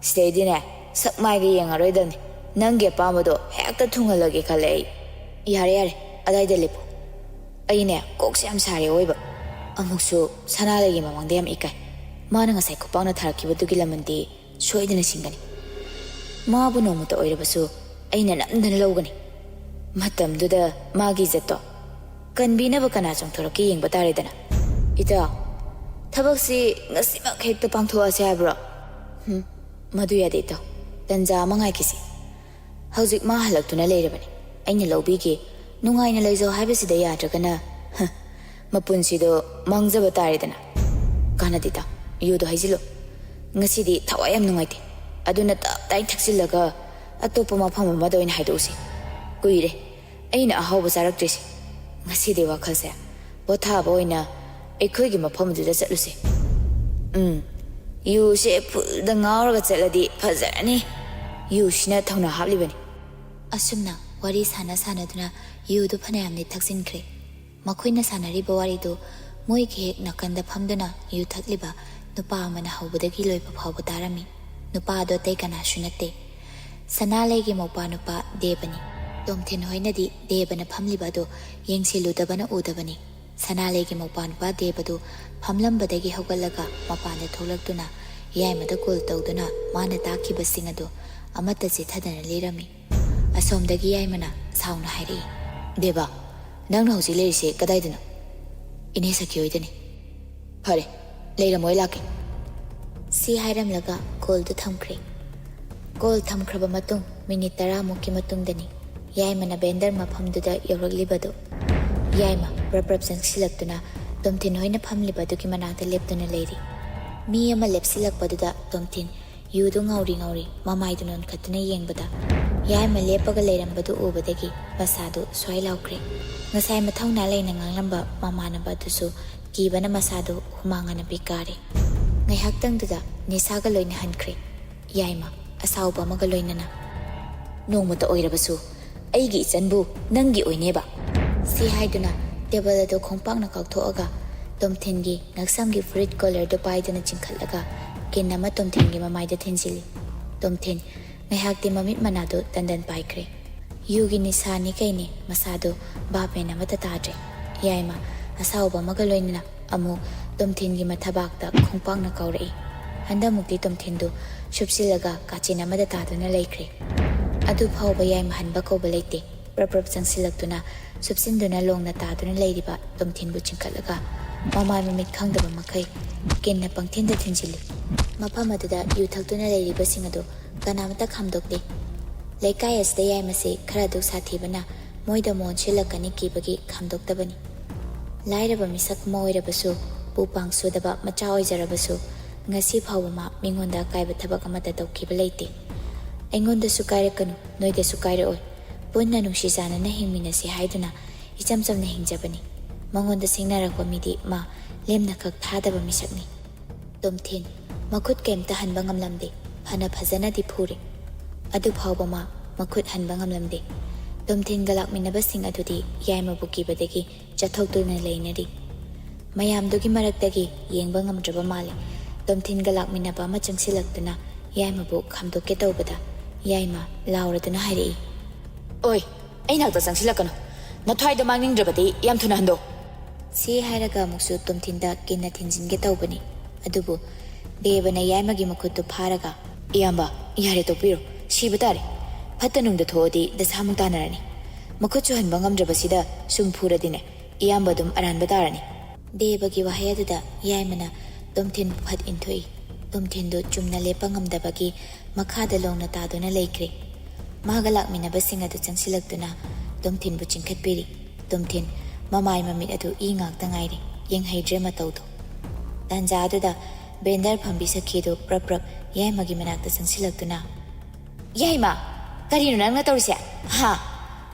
ꯁꯤꯗꯩꯗꯤꯅꯦ, ꯁꯛ ꯃꯥꯏꯒ ꯌꯦꯡꯉꯔꯣꯏꯗꯕꯅꯤ꯫ ꯅꯪꯒꯤ ꯑꯄꯥꯝꯕꯗꯣ ꯍꯦꯛꯇ ꯊꯨꯡꯍꯜꯂꯒꯦ ꯈꯜꯂꯦ ꯑꯩ꯫ ꯌꯥꯔꯦ, ꯌꯥꯔꯦ, ꯑꯗꯥꯏꯗ ꯂꯦꯞꯄꯨ꯫ ꯑꯩꯅꯦ, ꯀꯣꯛꯁꯦ ꯌꯥꯝ ꯁꯥꯔꯦ ꯑꯣꯏꯕ꯫ ꯑꯃꯨꯛꯁꯨ ꯁꯅꯥꯂꯩꯒꯤ ꯃꯃꯥꯡꯗ ꯌꯥꯝ ꯏꯀꯥꯏ꯫ ꯃꯥꯅ ꯉꯁꯥꯏ ꯈꯨꯄꯥꯛꯅ ꯊꯥꯔꯛꯈꯤꯕꯗꯨꯒꯤ ꯂꯃꯟꯗꯤ ꯁꯣꯏꯗꯅ ꯁꯤꯡꯒꯅꯤ꯫ ꯃꯥꯕꯨ ꯅꯣꯡꯃꯇ ꯑꯣꯏꯔꯕꯁꯨ ꯑꯩꯅ ꯅꯝꯗꯅ ꯂꯧꯒꯅꯤ꯫ ꯃꯇꯝꯗꯨꯗ ꯃꯥꯒꯤ ꯏꯖꯠꯇꯣ ꯀꯟꯕꯤꯅꯕ ꯀꯅꯥ ꯆꯣꯡꯊꯣꯔꯛꯀꯦ ꯌꯦꯡꯕ ꯇꯥꯔꯦꯗꯅ꯫ ꯏꯇꯥꯎ, ꯊꯕꯛꯁꯤ ꯉꯁꯤꯃꯛ ꯍꯦꯛꯇ ꯄꯥꯡꯊꯣꯛꯑꯁꯦ ꯍꯥꯏꯕ꯭ꯔꯣ? ꯍꯨꯝ, ꯃꯗꯨ ꯌꯥꯗꯦ ꯏꯇꯥꯎ꯫ ꯇꯟꯖꯥ ꯑꯃ ꯉꯥꯏꯈꯤꯁꯤ꯫ ꯍꯧꯖꯤꯛ ꯃꯥ ꯍꯜꯂꯛꯇꯨꯅ ꯂꯩꯔꯕꯅꯤ꯫ ꯑꯩꯅ ꯂꯧꯕꯤꯒꯦ꯫ ꯅꯨꯡꯉꯥꯏꯅ ꯂꯩꯖꯧ ꯍꯥꯏꯕꯁꯤꯗ ꯌꯥꯗ꯭ꯔꯒꯅ, ꯍ, ꯃꯄꯨꯟꯁꯤꯗꯣ ꯃꯥꯡꯖꯕ ꯇꯥꯔꯦꯗꯅ꯫ ꯀꯥꯟꯅꯗꯦꯗ, ꯌꯨꯗꯣ ꯍꯩꯖꯤꯜꯂꯨ꯫ ꯉꯁꯤꯗꯤ ꯊꯋꯥꯏ ꯌꯥꯝ ꯅꯨꯡꯉꯥꯏꯇꯦ꯫ ꯑꯗꯨꯅ ꯇꯞ ꯇꯥꯏꯅ ꯊꯛꯆꯤꯜꯂꯒ ꯑꯇꯣꯞꯄ ꯃꯐꯝ ꯑꯃꯗ ꯑꯣꯏꯅ ꯍꯥꯏꯗꯣꯛꯎꯁꯤ꯫ ꯀꯨꯏꯔꯦ ꯑꯩꯅ ꯑꯍꯥꯎꯕ ꯆꯥꯔꯛꯇ꯭ꯔꯤꯁꯦ꯫ ꯉꯁꯤꯗꯤ ꯋꯥꯈꯜꯁꯦ ꯄꯣꯊꯥꯕ ꯑꯣꯏꯅ ꯑꯩꯈꯣꯏꯒꯤ ꯃꯐꯝꯗꯨꯗ ꯆꯠꯂꯨꯁꯦ꯫ ꯎꯝ, ꯌꯨꯁꯦ ꯐꯨꯜꯗ ꯉꯥꯎꯔꯒ ꯆꯠꯂꯗꯤ ꯐꯖꯔꯅꯤ꯫ ꯌꯨꯁꯤꯅ ꯊꯧꯅꯥ ꯍꯥꯞꯂꯤꯕꯅꯤ꯫ ꯑꯁꯨꯝꯅ ꯋꯥꯔꯤ ꯁꯥꯟꯅ ꯁꯥꯟꯅꯗꯨꯅ ꯌꯨꯗꯨ ꯐꯅꯌꯥꯝꯗꯤ ꯊꯛꯆꯤꯟꯈ꯭ꯔꯦ꯫ ꯃꯈꯣꯏꯅ ꯁꯥꯟꯅꯔꯤꯕ ꯋꯥꯔꯤꯗꯨ ꯃꯣꯏꯒꯤ ꯍꯦꯛ ꯅꯥꯀꯟꯗ ꯐꯝꯗꯨꯅ ꯌꯨ ꯊꯛꯂꯤꯕ ꯅꯨꯄꯥ ꯑꯃꯅ ꯍꯧꯕꯗꯒꯤ ꯂꯣꯏꯕ ꯐꯥꯎꯕ ꯇꯥꯔꯝꯃꯤ꯫ ꯅꯨꯄꯥ ꯑꯗꯨ ꯑꯇꯩ ꯀꯅꯥꯁꯨ ꯅꯠꯇꯦ, ꯁꯅꯥꯂꯩꯒꯤ ꯃꯧꯄꯥ ꯅꯨꯄꯥ ꯗꯦꯕꯅꯤ꯫ ꯇꯣꯝꯊꯤꯟ ꯍꯣꯏꯅꯗꯤ ꯗꯦꯕꯅ ꯐꯝꯂꯤꯕ ꯑꯗꯨ ꯌꯦꯡꯁꯤꯜꯂꯨꯗꯕꯅ ꯎꯗꯕꯅꯤ꯫ ꯁꯅꯥꯂꯩꯒꯤ ꯃꯧꯄꯥ ꯅꯨꯄꯥ ꯗꯦꯕꯗꯨ ꯐꯝꯂꯝꯕꯗꯒꯤ ꯍꯧꯒꯠꯂꯒ ꯃꯄꯥꯟꯗ ꯊꯣꯛꯂꯛꯇꯨꯅ ꯌꯥꯏꯃꯗ ꯀꯣꯜ ꯇꯧꯗꯨꯅ ꯃꯥꯅ ꯇꯥꯈꯤꯕꯁꯤꯡ ꯑꯗꯨ ꯑꯃꯠꯇ ꯆꯤꯊꯗꯅ ꯂꯤꯔꯝꯃꯤ꯫ ꯑꯁꯣꯝꯗꯒꯤ ꯌꯥꯏꯃꯅ ꯁꯥꯎꯅ ꯍꯥꯏꯔꯛꯏ, "ꯗꯦꯕ, ꯅꯪꯅ ꯍꯧꯖꯤꯛ ꯂꯩꯔꯤꯁꯦ ꯀꯗꯥꯏꯗꯅꯣ?" "ꯏꯅꯦ ꯁꯈꯤ ꯍꯣꯏꯗꯅꯤ꯫" "ꯐꯔꯦ, ꯂꯩꯔꯝꯃꯣ, ꯑꯩ ꯂꯥꯛꯀꯦ꯫" ꯁꯤ ꯍꯥꯏꯔꯝꯂꯒ ꯀꯣꯜꯗꯨ ꯊꯝꯈ꯭ꯔꯦ꯫ ꯀꯣꯜ ꯊꯝꯈ꯭ꯔꯕ ꯃꯇꯨꯡ ꯃꯤꯅꯤꯠ ꯇꯔꯥꯃꯨꯛꯀꯤ ꯃꯇꯨꯡꯗꯅꯤ ꯌꯥꯏꯃꯅ ꯕꯦꯟꯗꯔ ꯃꯐꯝꯗꯨꯗ ꯌꯧꯔꯛꯂꯤꯕꯗꯨ꯫ ꯌꯥꯏꯃ ꯄ꯭ꯔꯞ ꯄ꯭ꯔꯞ ꯆꯪꯁꯤꯜꯂꯛꯇꯨꯅ ꯇꯣꯝꯊꯤꯟ ꯍꯣꯏꯅ ꯐꯝꯂꯤꯕ ꯑꯗꯨꯒꯤ ꯃꯅꯥꯛꯇ ꯂꯦꯞꯇꯨꯅ ꯂꯩꯔꯤ꯫ ꯃꯤ ꯑꯃ ꯂꯦꯞꯁꯤꯜꯂꯛꯄꯗꯨꯗ ꯇꯣꯝꯊꯤꯟ ꯌꯨꯗꯨ ꯉꯥꯎꯔꯤ ꯉꯥꯎꯔꯤ ꯃꯃꯥꯏꯗꯨ ꯅꯣꯟꯈꯠꯇꯨꯅ ꯌꯦꯡꯕꯗ, ꯌꯥꯏꯃ ꯂꯦꯞꯄꯒ ꯂꯩꯔꯝꯕꯗꯨ ꯎꯕꯗꯒꯤ ꯃꯁꯥꯗꯨ ꯁ꯭ꯋꯥꯏ ꯂꯥꯎꯈ꯭ꯔꯦ꯫ ꯉꯁꯥꯏ ꯃꯊꯧꯅꯥ ꯂꯩꯅ ꯉꯥꯡꯂꯝꯕ ꯃꯃꯥꯟꯅꯕ ꯑꯗꯨꯁꯨ ꯀꯤꯕꯅ ꯃꯁꯥꯗꯨ ꯍꯨꯃꯥꯡ ꯑꯅꯞꯄꯤ ꯀꯥꯔꯦ꯫ ꯉꯥꯏꯍꯥꯛꯇꯪꯗꯨꯗ ꯅꯤꯁꯥꯒ ꯂꯣꯏꯅ ꯍꯟꯈ꯭ꯔꯦ꯫ ꯌꯥꯏꯃ ꯑꯁꯥꯎꯕ ꯑꯃꯒ ꯂꯣꯏꯅꯅ, "ꯅꯣꯡꯃꯇ ꯑꯣꯏꯔꯕꯁꯨ ꯑꯩꯒꯤ ꯏꯆꯟꯕꯨ ꯅꯪꯒꯤ ꯑꯣꯏꯅꯦꯕ?" ꯁꯤ ꯍꯥꯏꯗꯨꯅ ꯇꯦꯕꯜ ꯑꯗꯨ ꯈꯣꯡꯄꯥꯛꯅ ꯀꯥꯎꯊꯣꯛꯑꯒ ꯇꯣꯝꯊꯤꯟꯒꯤ ꯉꯛꯁꯝꯒꯤ ꯐꯨꯔꯤꯠ ꯀꯣꯂꯔꯗꯨ ꯄꯥꯏꯗꯨꯅ ꯆꯤꯡꯈꯠꯂꯒ ꯀꯤꯟ ꯑꯃ ꯇꯣꯝꯊꯤꯟꯒꯤ ꯃꯃꯥꯏꯗ ꯊꯤꯟꯖꯤꯜꯂꯤ꯫ ꯇꯣꯝꯊꯤꯟ ꯉꯥꯏꯍꯥꯛꯇꯤ ꯃꯃꯤꯠ ꯃꯅꯥꯗꯨ ꯇꯟꯗꯟ ꯄꯥꯏꯈ꯭ꯔꯦ꯫ ꯌꯨꯒꯤ ꯅꯤꯁꯥꯅꯤ ꯀꯩꯅꯤ ꯃꯁꯥꯗꯨ ꯚꯥꯞ ꯃꯦꯟ ꯑꯃꯠꯇ ꯇꯥꯗ꯭ꯔꯦ꯫ ꯌꯥꯏꯃ ꯑꯁꯥꯎꯕ ꯑꯃꯒ ꯂꯣꯏꯅꯅ ꯑꯃꯨꯛ ꯇꯣꯝꯊꯤꯟꯒꯤ ꯃꯊꯕꯥꯛꯇ ꯈꯣꯡꯄꯥꯛꯅ ꯀꯥꯎꯔꯛꯏ꯫ ꯍꯟꯗꯛꯃꯨꯛꯇꯤ ꯇꯣꯝꯊꯤꯟꯗꯨ ꯁꯨꯞꯆꯤꯜꯂꯒ ꯀꯥꯆꯤꯟ ꯑꯃꯗ ꯇꯥꯗꯨꯅ ꯂꯩꯈ꯭ꯔꯦ꯫ ꯑꯗꯨ ꯐꯥꯎꯕ ꯌꯥꯏꯃ ꯍꯟꯕ ꯀꯧꯕ ꯂꯩꯇꯦ꯫ ꯄ꯭ꯔꯞ ꯄ꯭ꯔꯞ ꯆꯪꯁꯤꯜꯂꯛꯇꯨꯅ ꯁꯨꯞꯆꯤꯟꯗꯨꯅ ꯂꯣꯡꯅ ꯇꯥꯗꯨꯅ ꯂꯩꯔꯤꯕ ꯇꯣꯝꯊꯤꯟꯕꯨ ꯆꯤꯡꯈꯠꯂꯒ ꯃꯃꯥꯏ ꯃꯃꯤꯠ ꯈꯪꯗꯕ ꯃꯈꯩ ꯀꯤꯟꯅ ꯄꯪꯊꯤꯟꯗ ꯊꯤꯟꯖꯤꯜꯂꯤ꯫ ꯃꯐꯝ ꯑꯗꯨꯗ ꯌꯨ ꯊꯛꯇꯨꯅ ꯂꯩꯔꯤꯕꯁꯤꯡ ꯑꯗꯨ ꯀꯅꯥꯃꯠꯇ ꯈꯥꯝꯗꯣꯛꯇꯦ꯫ ꯂꯩꯀꯥꯏ ꯑꯁꯤꯗ ꯌꯥꯏꯃꯁꯤ ꯈꯔ ꯑꯗꯨꯛ ꯁꯥꯊꯤꯕꯅ ꯃꯣꯏꯗ ꯃꯣꯟꯁꯤꯜꯂꯛꯀꯅꯤ ꯀꯤꯕꯒꯤ ꯈꯥꯝꯗꯣꯛꯇꯕꯅꯤ꯫ ꯂꯥꯏꯔꯕ ꯃꯤꯁꯛ ꯑꯃ ꯑꯣꯏꯔꯕꯁꯨ, ꯎ ꯄꯥꯡ ꯁꯨꯗꯕ ꯃꯆꯥ ꯑꯣꯏꯖꯔꯕꯁꯨ, ꯉꯁꯤ ꯐꯥꯎꯕ ꯃꯥ ꯃꯤꯉꯣꯟꯗ ꯑꯀꯥꯏꯕ ꯊꯕꯛ ꯑꯃꯠꯇ ꯇꯧꯈꯤꯕ ꯂꯩꯇꯦ꯫ ꯑꯩꯉꯣꯟꯗꯁꯨ ꯀꯥꯏꯔꯛꯀꯅꯨ, ꯅꯣꯏꯗꯁꯨ ꯀꯥꯏꯔꯛꯑꯣꯏ꯫ ꯄꯨꯟꯅ ꯅꯨꯡꯁꯤ ꯆꯥꯟꯅꯅ ꯍꯤꯡꯃꯤꯟꯅꯁꯤ ꯍꯥꯏꯗꯨꯅ ꯏꯆꯝ ꯆꯝꯅ ꯍꯤꯡꯖꯕꯅꯤ꯫ ꯃꯉꯣꯟꯗ ꯁꯤꯡꯅꯔꯛꯄ ꯃꯤꯗꯤ ꯃꯥ ꯂꯦꯝꯅꯈꯛ ꯊꯥꯗꯕ ꯃꯤꯁꯛꯅꯤ꯫ ꯇꯣꯝꯊꯤꯟ ꯃꯈꯨꯠ ꯀꯩꯝꯇ ꯍꯟꯕ ꯉꯝꯂꯝꯗꯦ꯫ ꯐꯅ ꯐꯖꯅꯗꯤ ꯐꯨꯔꯦ꯫ ꯑꯗꯨ ꯐꯥꯎꯕ ꯃꯥ ꯃꯈꯨꯠ ꯍꯟꯕ ꯉꯝꯂꯝꯗꯦ꯫ ꯇꯣꯝꯊꯤꯟꯒ ꯂꯥꯛꯃꯤꯟꯅꯕꯁꯤꯡ ꯑꯗꯨꯗꯤ ꯌꯥꯏꯃꯕꯨ ꯀꯤꯕꯗꯒꯤ ꯆꯠꯊꯣꯛꯇꯨꯅ ꯂꯩꯅꯔꯤ꯫ ꯃꯌꯥꯝꯗꯨꯒꯤ ꯃꯔꯛꯇꯒꯤ ꯌꯦꯡꯕ ꯉꯝꯗ꯭ꯔꯕ ꯃꯥꯜꯂꯦ꯫ ꯇꯣꯝꯊꯤꯟꯒ ꯂꯥꯛꯃꯤꯟꯅꯕ ꯑꯃ ꯆꯪꯁꯤꯜꯂꯛꯇꯨꯅ ꯌꯥꯏꯃꯕꯨ ꯈꯥꯝꯗꯣꯛꯀꯦ ꯇꯧꯕꯗ ꯌꯥꯏꯃ ꯂꯥꯎꯔꯗꯨꯅ ꯍꯥꯏꯔꯛꯏ, "ꯑꯣꯏ, ꯑꯩ ꯅꯥꯛꯇ ꯆꯪꯁꯤꯜꯂꯛꯀꯅꯨ꯫ ꯅꯊ꯭ꯋꯥꯏꯗꯣ ꯃꯥꯡꯅꯤꯡꯗ꯭ꯔꯕꯗꯤ ꯌꯥꯝ ꯊꯨꯅ ꯍꯟꯗꯣ꯫" ꯁꯤ ꯍꯥꯏꯔꯒ ꯑꯃꯨꯛꯁꯨ ꯇꯣꯝꯊꯤꯟꯗ ꯀꯤꯟꯅ ꯊꯤꯟꯖꯤꯟꯒꯦ ꯇꯧꯕꯅꯤ꯫ ꯑꯗꯨꯕꯨ ꯗꯦꯕꯅ ꯌꯥꯏꯃꯒꯤ ꯃꯈꯨꯠꯇꯨ ꯐꯥꯔꯒ, "ꯏꯌꯥꯝꯕ, ꯌꯥꯔꯦ, ꯇꯣꯛꯄꯤꯔꯣ꯫ ꯁꯤꯕ ꯇꯥꯔꯦ꯫ ꯐꯠꯇ ꯅꯨꯡꯗ ꯊꯣꯛꯑꯗꯤ ꯗꯁꯥꯃꯨꯛ ꯇꯥꯅꯔꯅꯤ꯫ ꯃꯈꯨꯠꯁꯨ ꯍꯟꯕ ꯉꯝꯗ꯭ꯔꯕꯁꯤꯗ ꯁꯨꯝ ꯐꯨꯔꯗꯤꯅꯦ, ꯏꯌꯥꯝꯕ ꯑꯗꯨꯝ ꯑꯔꯥꯟꯕ ꯇꯥꯔꯅꯤ꯫" ꯗꯦꯕꯒꯤ ꯋꯥꯍꯩ ꯑꯗꯨꯗ ꯌꯥꯏꯃꯅ ꯇꯣꯝꯊꯤꯟꯕꯨ ꯐꯠ ꯏꯟꯊꯣꯛꯏ꯫ ꯇꯣꯝꯊꯤꯟꯗꯨ ꯆꯨꯝꯅ ꯂꯦꯞꯄ ꯉꯝꯗꯕꯒꯤ ꯃꯈꯥꯗ ꯂꯣꯡꯅ ꯇꯥꯗꯨꯅ ꯂꯩꯈ꯭ꯔꯦ꯫ ꯃꯥꯒ ꯂꯥꯛꯃꯤꯟꯅꯕꯁꯤꯡ ꯑꯗꯨ ꯆꯪꯁꯤꯜꯂꯛꯇꯨꯅ ꯇꯣꯝꯊꯤꯟꯕꯨ ꯆꯤꯡꯈꯠꯄꯤꯔꯤ꯫ ꯇꯣꯝꯊꯤꯟ ꯃꯃꯥꯏ ꯃꯃꯤꯠ ꯑꯗꯨ ꯏ ꯉꯥꯛꯇ ꯉꯥꯏꯔꯦ꯫ ꯌꯦꯡꯍꯩꯗ꯭ꯔꯦ ꯃꯇꯧꯗꯨ꯫ ꯇꯥꯟꯖꯥ ꯑꯗꯨꯗ ꯕꯦꯟꯗꯔ ꯐꯝꯕꯤ ꯁꯈꯤꯗꯨ ꯄ꯭ꯔꯞ ꯄ꯭ꯔꯞ ꯌꯥꯏꯃꯒꯤ ꯃꯅꯥꯛꯇ ꯆꯪꯁꯤꯜꯂꯛꯇꯨꯅ, "ꯌꯥꯏꯃ, ꯀꯔꯤꯅꯣ ꯅꯪꯅ ꯇꯧꯔꯤꯁꯦ? ꯍꯥ?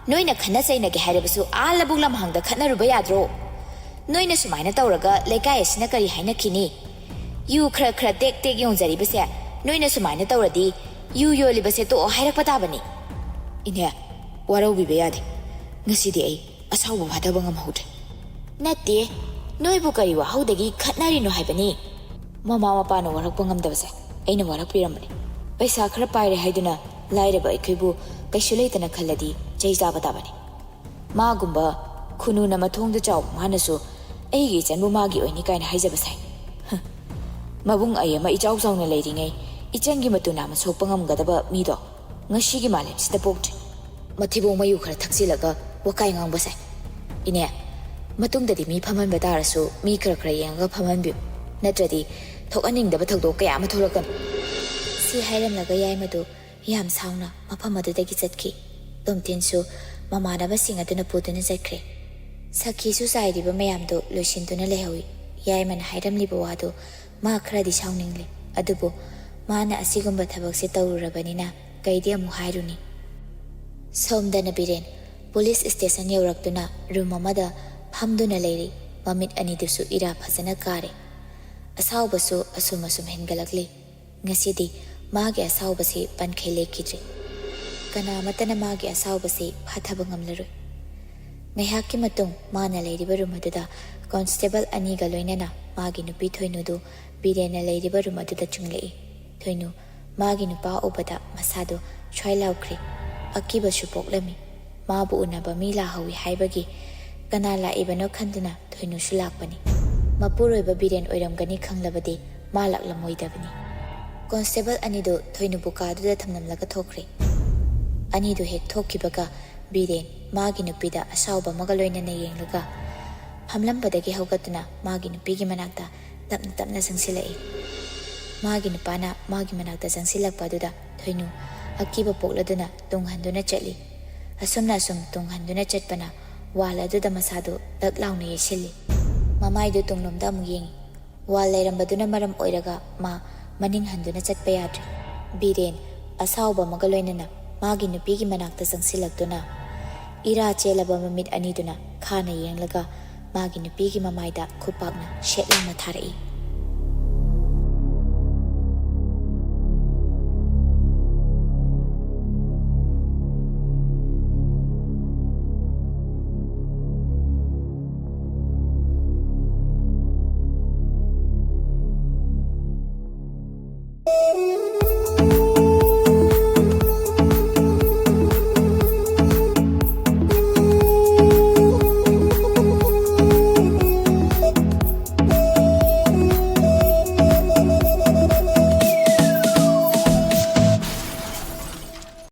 ꯅꯣꯏꯅ ꯈꯠꯅ ꯆꯩꯅꯒꯦ ꯍꯥꯏꯔꯕꯁꯨ ꯑꯥ ꯂꯧꯕꯨꯛ ꯂꯝꯍꯥꯡꯗ ꯈꯠꯅꯔꯨꯕ ꯌꯥꯗ꯭ꯔꯣ? ꯅꯣꯏꯅ ꯁꯨꯃꯥꯏꯅ ꯇꯧꯔꯒ ꯂꯩꯀꯥꯏ ꯑꯁꯤꯅ ꯀꯔꯤ ꯍꯥꯏꯅꯈꯤꯅꯤ? ꯌꯨ ꯈꯔ ꯈꯔ ꯇꯦꯛ ꯇꯦꯛ ꯌꯣꯟꯖꯔꯤꯕꯁꯦ, ꯅꯣꯏꯅ ꯁꯨꯃꯥꯏꯅ ꯇꯧꯔꯗꯤ ꯌꯨ ꯌꯣꯜꯂꯤꯕꯁꯦ ꯇꯣꯛꯑꯣ ꯍꯥꯏꯔꯛꯄ ꯇꯥꯕꯅꯤ꯫" "ꯏꯅꯦ, ꯋꯥꯔꯧꯕꯤꯕ ꯌꯥꯗꯦ꯫ ꯉꯁꯤꯗꯤ ꯑꯩ ꯑꯁꯥꯎꯕ ꯐꯥꯊꯕ ꯉꯝꯍꯧꯗ꯭ꯔꯦ꯫" "ꯅꯠꯇꯦ, ꯅꯣꯏꯕꯨ ꯀꯔꯤ ꯋꯥꯍꯧꯗꯒꯤ ꯈꯠꯅꯔꯤꯅꯣ ꯍꯥꯏꯕꯅꯤ?" "ꯃꯃꯥ ꯃꯄꯥꯅ ꯋꯥꯔꯛꯄ ꯉꯝꯗꯕꯁꯦ ꯑꯩꯅ ꯋꯥꯔꯛꯄꯤꯔꯝꯕꯅꯤ꯫ ꯄꯩꯁꯥ ꯈꯔ ꯄꯥꯏꯔꯦ ꯍꯥꯏꯗꯨꯅ ꯂꯥꯏꯔꯕ ꯑꯩꯈꯣꯏꯕꯨ ꯀꯩꯁꯨ ꯂꯩꯇꯅ ꯈꯜꯂꯗꯤ ꯆꯩ ꯆꯥꯕ ꯇꯥꯕꯅꯤ꯫ ꯃꯥꯒꯨꯝꯕ ꯈꯨꯅꯨꯅ ꯃꯊꯣꯡꯗ ꯆꯥꯎꯕ ꯃꯥꯅꯁꯨ ꯑꯩꯒꯤ ꯏꯆꯟꯕꯨ ꯃꯥꯒꯤ ꯑꯣꯏꯅꯤ ꯀꯥꯏꯅ ꯍꯥꯏꯖꯕ ꯁꯥꯏ꯫ ꯍ, ꯃꯕꯨꯡ ꯑꯩ ꯑꯃ ꯏꯆꯥꯎ ꯆꯥꯎꯅ ꯂꯩꯔꯤꯉꯩ ꯏꯆꯟꯒꯤ ꯃꯇꯨ ꯅꯥꯝꯃ ꯁꯣꯛꯄ ꯉꯝꯒꯗꯕ ꯃꯤꯗꯣ ꯉꯁꯤꯒꯤ ꯃꯥꯂꯦꯝꯁꯤꯗ ꯄꯣꯛꯇ꯭ꯔꯤ꯫ ꯃꯊꯤꯕꯣꯡ ꯃꯌꯨ ꯈꯔ ꯊꯛꯆꯤꯜꯂꯒ ꯋꯥꯀꯥꯏ ꯉꯥꯡꯕ ꯁꯥꯏ꯫ ꯏꯅꯦ, ꯃꯇꯨꯡꯗꯗꯤ ꯃꯤ ꯐꯝꯍꯟꯕ ꯇꯥꯔꯁꯨ ꯃꯤ ꯈꯔ ꯈꯔ ꯌꯦꯡꯉꯒ ꯐꯝꯍꯟꯕꯤꯌꯨ, ꯅꯠꯇ꯭ꯔꯗꯤ ꯊꯣꯛꯍꯟꯅꯤꯡꯗꯕ ꯊꯧꯗꯣꯛ ꯀꯌꯥ ꯑꯃ ꯊꯣꯛꯂꯛꯀꯅꯤ꯫ ꯁꯤ ꯍꯥꯏꯔꯝꯂꯒ ꯌꯥꯏꯃꯗꯨ ꯌꯥꯝ ꯁꯥꯎꯅ ꯃꯐꯝ ꯑꯗꯨꯗꯒꯤ ꯆꯠꯈꯤ꯫ ꯇꯣꯝꯊꯤꯟꯁꯨ ꯃꯃꯥꯟꯅꯕꯁꯤꯡ ꯑꯗꯨꯅ ꯄꯨꯗꯨꯅ ꯆꯠꯈ꯭ꯔꯦ꯫ ꯁꯈꯤꯁꯨ ꯆꯥꯏꯔꯤꯕ ꯃꯌꯥꯝꯗꯨ ꯂꯣꯏꯁꯤꯟꯗꯨꯅ ꯂꯩꯍꯧꯏ꯫ ꯌꯥꯏꯃꯅ ꯍꯥꯏꯔꯝꯂꯤꯕ ꯋꯥꯗꯨ ꯃꯥ ꯈꯔꯗꯤ ꯁꯥꯎꯅꯤꯡꯂꯦ, ꯑꯗꯨꯕꯨ ꯃꯥꯅ ꯑꯁꯤꯒꯨꯝꯕ ꯊꯕꯛꯁꯦ ꯇꯧꯔꯨꯔꯕꯅꯤꯅ ꯀꯩꯗꯤ ꯑꯃꯨꯛ ꯍꯥꯏꯔꯨꯅꯤ꯫ ꯁꯣꯝꯗꯅ ꯕꯤꯔꯦꯟ ꯄꯨꯂꯤꯁ ꯁ꯭ꯇꯦꯁꯟ ꯌꯧꯔꯛꯇꯨꯅ ꯔꯨꯝ ꯑꯃꯗ ꯐꯝꯗꯨꯅ ꯂꯩꯔꯤ꯫ ꯃꯃꯤꯠ ꯑꯅꯤꯗꯨꯁꯨ ꯏꯔꯥ ꯐꯖꯅ ꯀꯥꯔꯦ꯫ ꯑꯁꯥꯎꯕꯁꯨ ꯑꯁꯨꯝ ꯑꯁꯨꯝ ꯍꯦꯟꯒꯠꯂꯛꯂꯤ꯫ ꯉꯁꯤꯗꯤ ꯃꯥꯒꯤ ꯑꯁꯥꯎꯕꯁꯤ ꯄꯟꯈꯩ ꯂꯦꯛꯈꯤꯗ꯭ꯔꯦ꯫ ꯀꯅꯥꯃꯠꯇꯅ ꯃꯥꯒꯤ ꯑꯁꯥꯎꯕꯁꯤ ꯐꯥꯊꯕ ꯉꯝꯂꯔꯣꯏ꯫ ꯉꯥꯏꯍꯥꯛꯀꯤ ꯃꯇꯨꯡ ꯃꯥꯅ ꯂꯩꯔꯤꯕ ꯔꯨꯝ ꯑꯗꯨꯗ ꯀꯣꯟꯁꯇꯦꯕꯜ ꯑꯅꯤꯒ ꯂꯣꯏꯅꯅ ꯃꯥꯒꯤ ꯅꯨꯄꯤ ꯊꯣꯏꯅꯨꯗꯨ ꯕꯤꯔꯦꯟꯅ ꯂꯩꯔꯤꯕ ꯔꯨꯝ ꯑꯗꯨꯗ ꯆꯪꯂꯛꯏ꯫ ꯊꯣꯏꯅꯨ ꯃꯥꯒꯤ ꯅꯨꯄꯥ ꯎꯕꯗ ꯃꯁꯥꯗꯨ ꯁ꯭ꯋꯥꯏ ꯂꯥꯎꯈ꯭ꯔꯦ꯫ ꯑꯀꯤꯕꯁꯨ ꯄꯣꯛꯂꯝꯃꯤ꯫ ꯃꯥꯕꯨ ꯎꯅꯕ ꯃꯤ ꯂꯥꯛꯍꯧꯏ ꯍꯥꯏꯕꯒꯤ꯫ ꯀꯅꯥ ꯂꯥꯛꯏꯕꯅꯣ ꯈꯟꯗꯨꯅ ꯊꯣꯏꯅꯨꯁꯨ ꯂꯥꯛꯄꯅꯤ꯫ ꯃꯄꯨꯔꯣꯏꯕ ꯕꯤꯔꯦꯟ ꯑꯣꯏꯔꯝꯒꯅꯤ ꯈꯪꯂꯕꯗꯤ ꯃꯥ ꯂꯥꯛꯂꯝꯃꯣꯏꯗꯕꯅꯤ꯫ ꯀꯣꯟꯁꯇꯦꯕꯜ ꯑꯅꯤꯗꯨ ꯊꯣꯏꯅꯨꯕꯨ ꯀꯥꯗꯨꯗ ꯊꯝꯂꯝꯂꯒ ꯊꯣꯛꯈ꯭ꯔꯦ꯫ ꯑꯅꯤꯗꯨ ꯍꯦꯛ ꯊꯣꯛꯈꯤꯕꯒ ꯕꯤꯔꯦꯟ ꯃꯥꯒꯤ ꯅꯨꯄꯤꯗ ꯑꯁꯥꯎꯕ ꯑꯃꯒ ꯂꯣꯏꯅꯅ ꯌꯦꯡꯂꯒ ꯐꯝꯂꯝꯕꯗꯒꯤ ꯍꯧꯒꯠꯇꯨꯅ ꯃꯥꯒꯤ ꯅꯨꯄꯤꯒꯤ ꯃꯅꯥꯛꯇ ꯇꯞꯅ ꯇꯞꯅ ꯆꯪꯁꯤꯜꯂꯛꯏ꯫ ꯃꯥꯒꯤ ꯅꯨꯄꯥꯅ ꯃꯥꯒꯤ ꯃꯅꯥꯛꯇ ꯆꯪꯁꯤꯜꯂꯛꯄ ꯑꯗꯨꯗ ꯊꯣꯏꯅꯨ ꯑꯀꯤꯕ ꯄꯣꯛꯂꯗꯨꯅ ꯇꯨꯡ ꯍꯟꯗꯨꯅ ꯆꯠꯂꯤ꯫ ꯑꯁꯨꯝꯅ ꯑꯁꯨꯝ ꯇꯨꯡ ꯍꯟꯗꯨꯅ ꯆꯠꯄꯅ ꯋꯥꯜ ꯑꯗꯨꯗ ꯃꯁꯥꯗꯨ ꯗꯛ ꯂꯥꯎꯅ ꯌꯩꯁꯤꯜꯂꯤ꯫ ꯃꯃꯥꯏꯗꯨ ꯇꯨꯡꯂꯣꯝꯗ ꯑꯃꯨꯛ ꯌꯦꯡꯉꯤ꯫ ꯋꯥꯜ ꯂꯩꯔꯝꯕꯗꯨꯅ ꯃꯔꯝ ꯑꯣꯏꯔꯒ ꯃꯥ ꯃꯅꯤꯡ ꯍꯟꯗꯨꯅ ꯆꯠꯄ ꯌꯥꯗ꯭ꯔꯦ꯫ ꯕꯤꯔꯦꯟ ꯑꯁꯥꯎꯕ ꯑꯃꯒ ꯂꯣꯏꯅꯅ ꯃꯥꯒꯤ ꯅꯨꯄꯤꯒꯤ ꯃꯅꯥꯛꯇ ꯆꯪꯁꯤꯜꯂꯛꯇꯨꯅ ꯏꯔꯥ ꯆꯦꯜꯂꯕ ꯃꯃꯤꯠ ꯑꯅꯤꯗꯨꯅ ꯈꯥꯅ ꯌꯦꯡꯂꯒ ꯃꯥꯒꯤ ꯅꯨꯄꯤꯒꯤ ꯃꯃꯥꯏꯗ ꯈꯨꯄꯥꯛꯅ ꯁꯦꯠ ꯂꯥꯎꯅ ꯊꯥꯔꯛꯏ꯫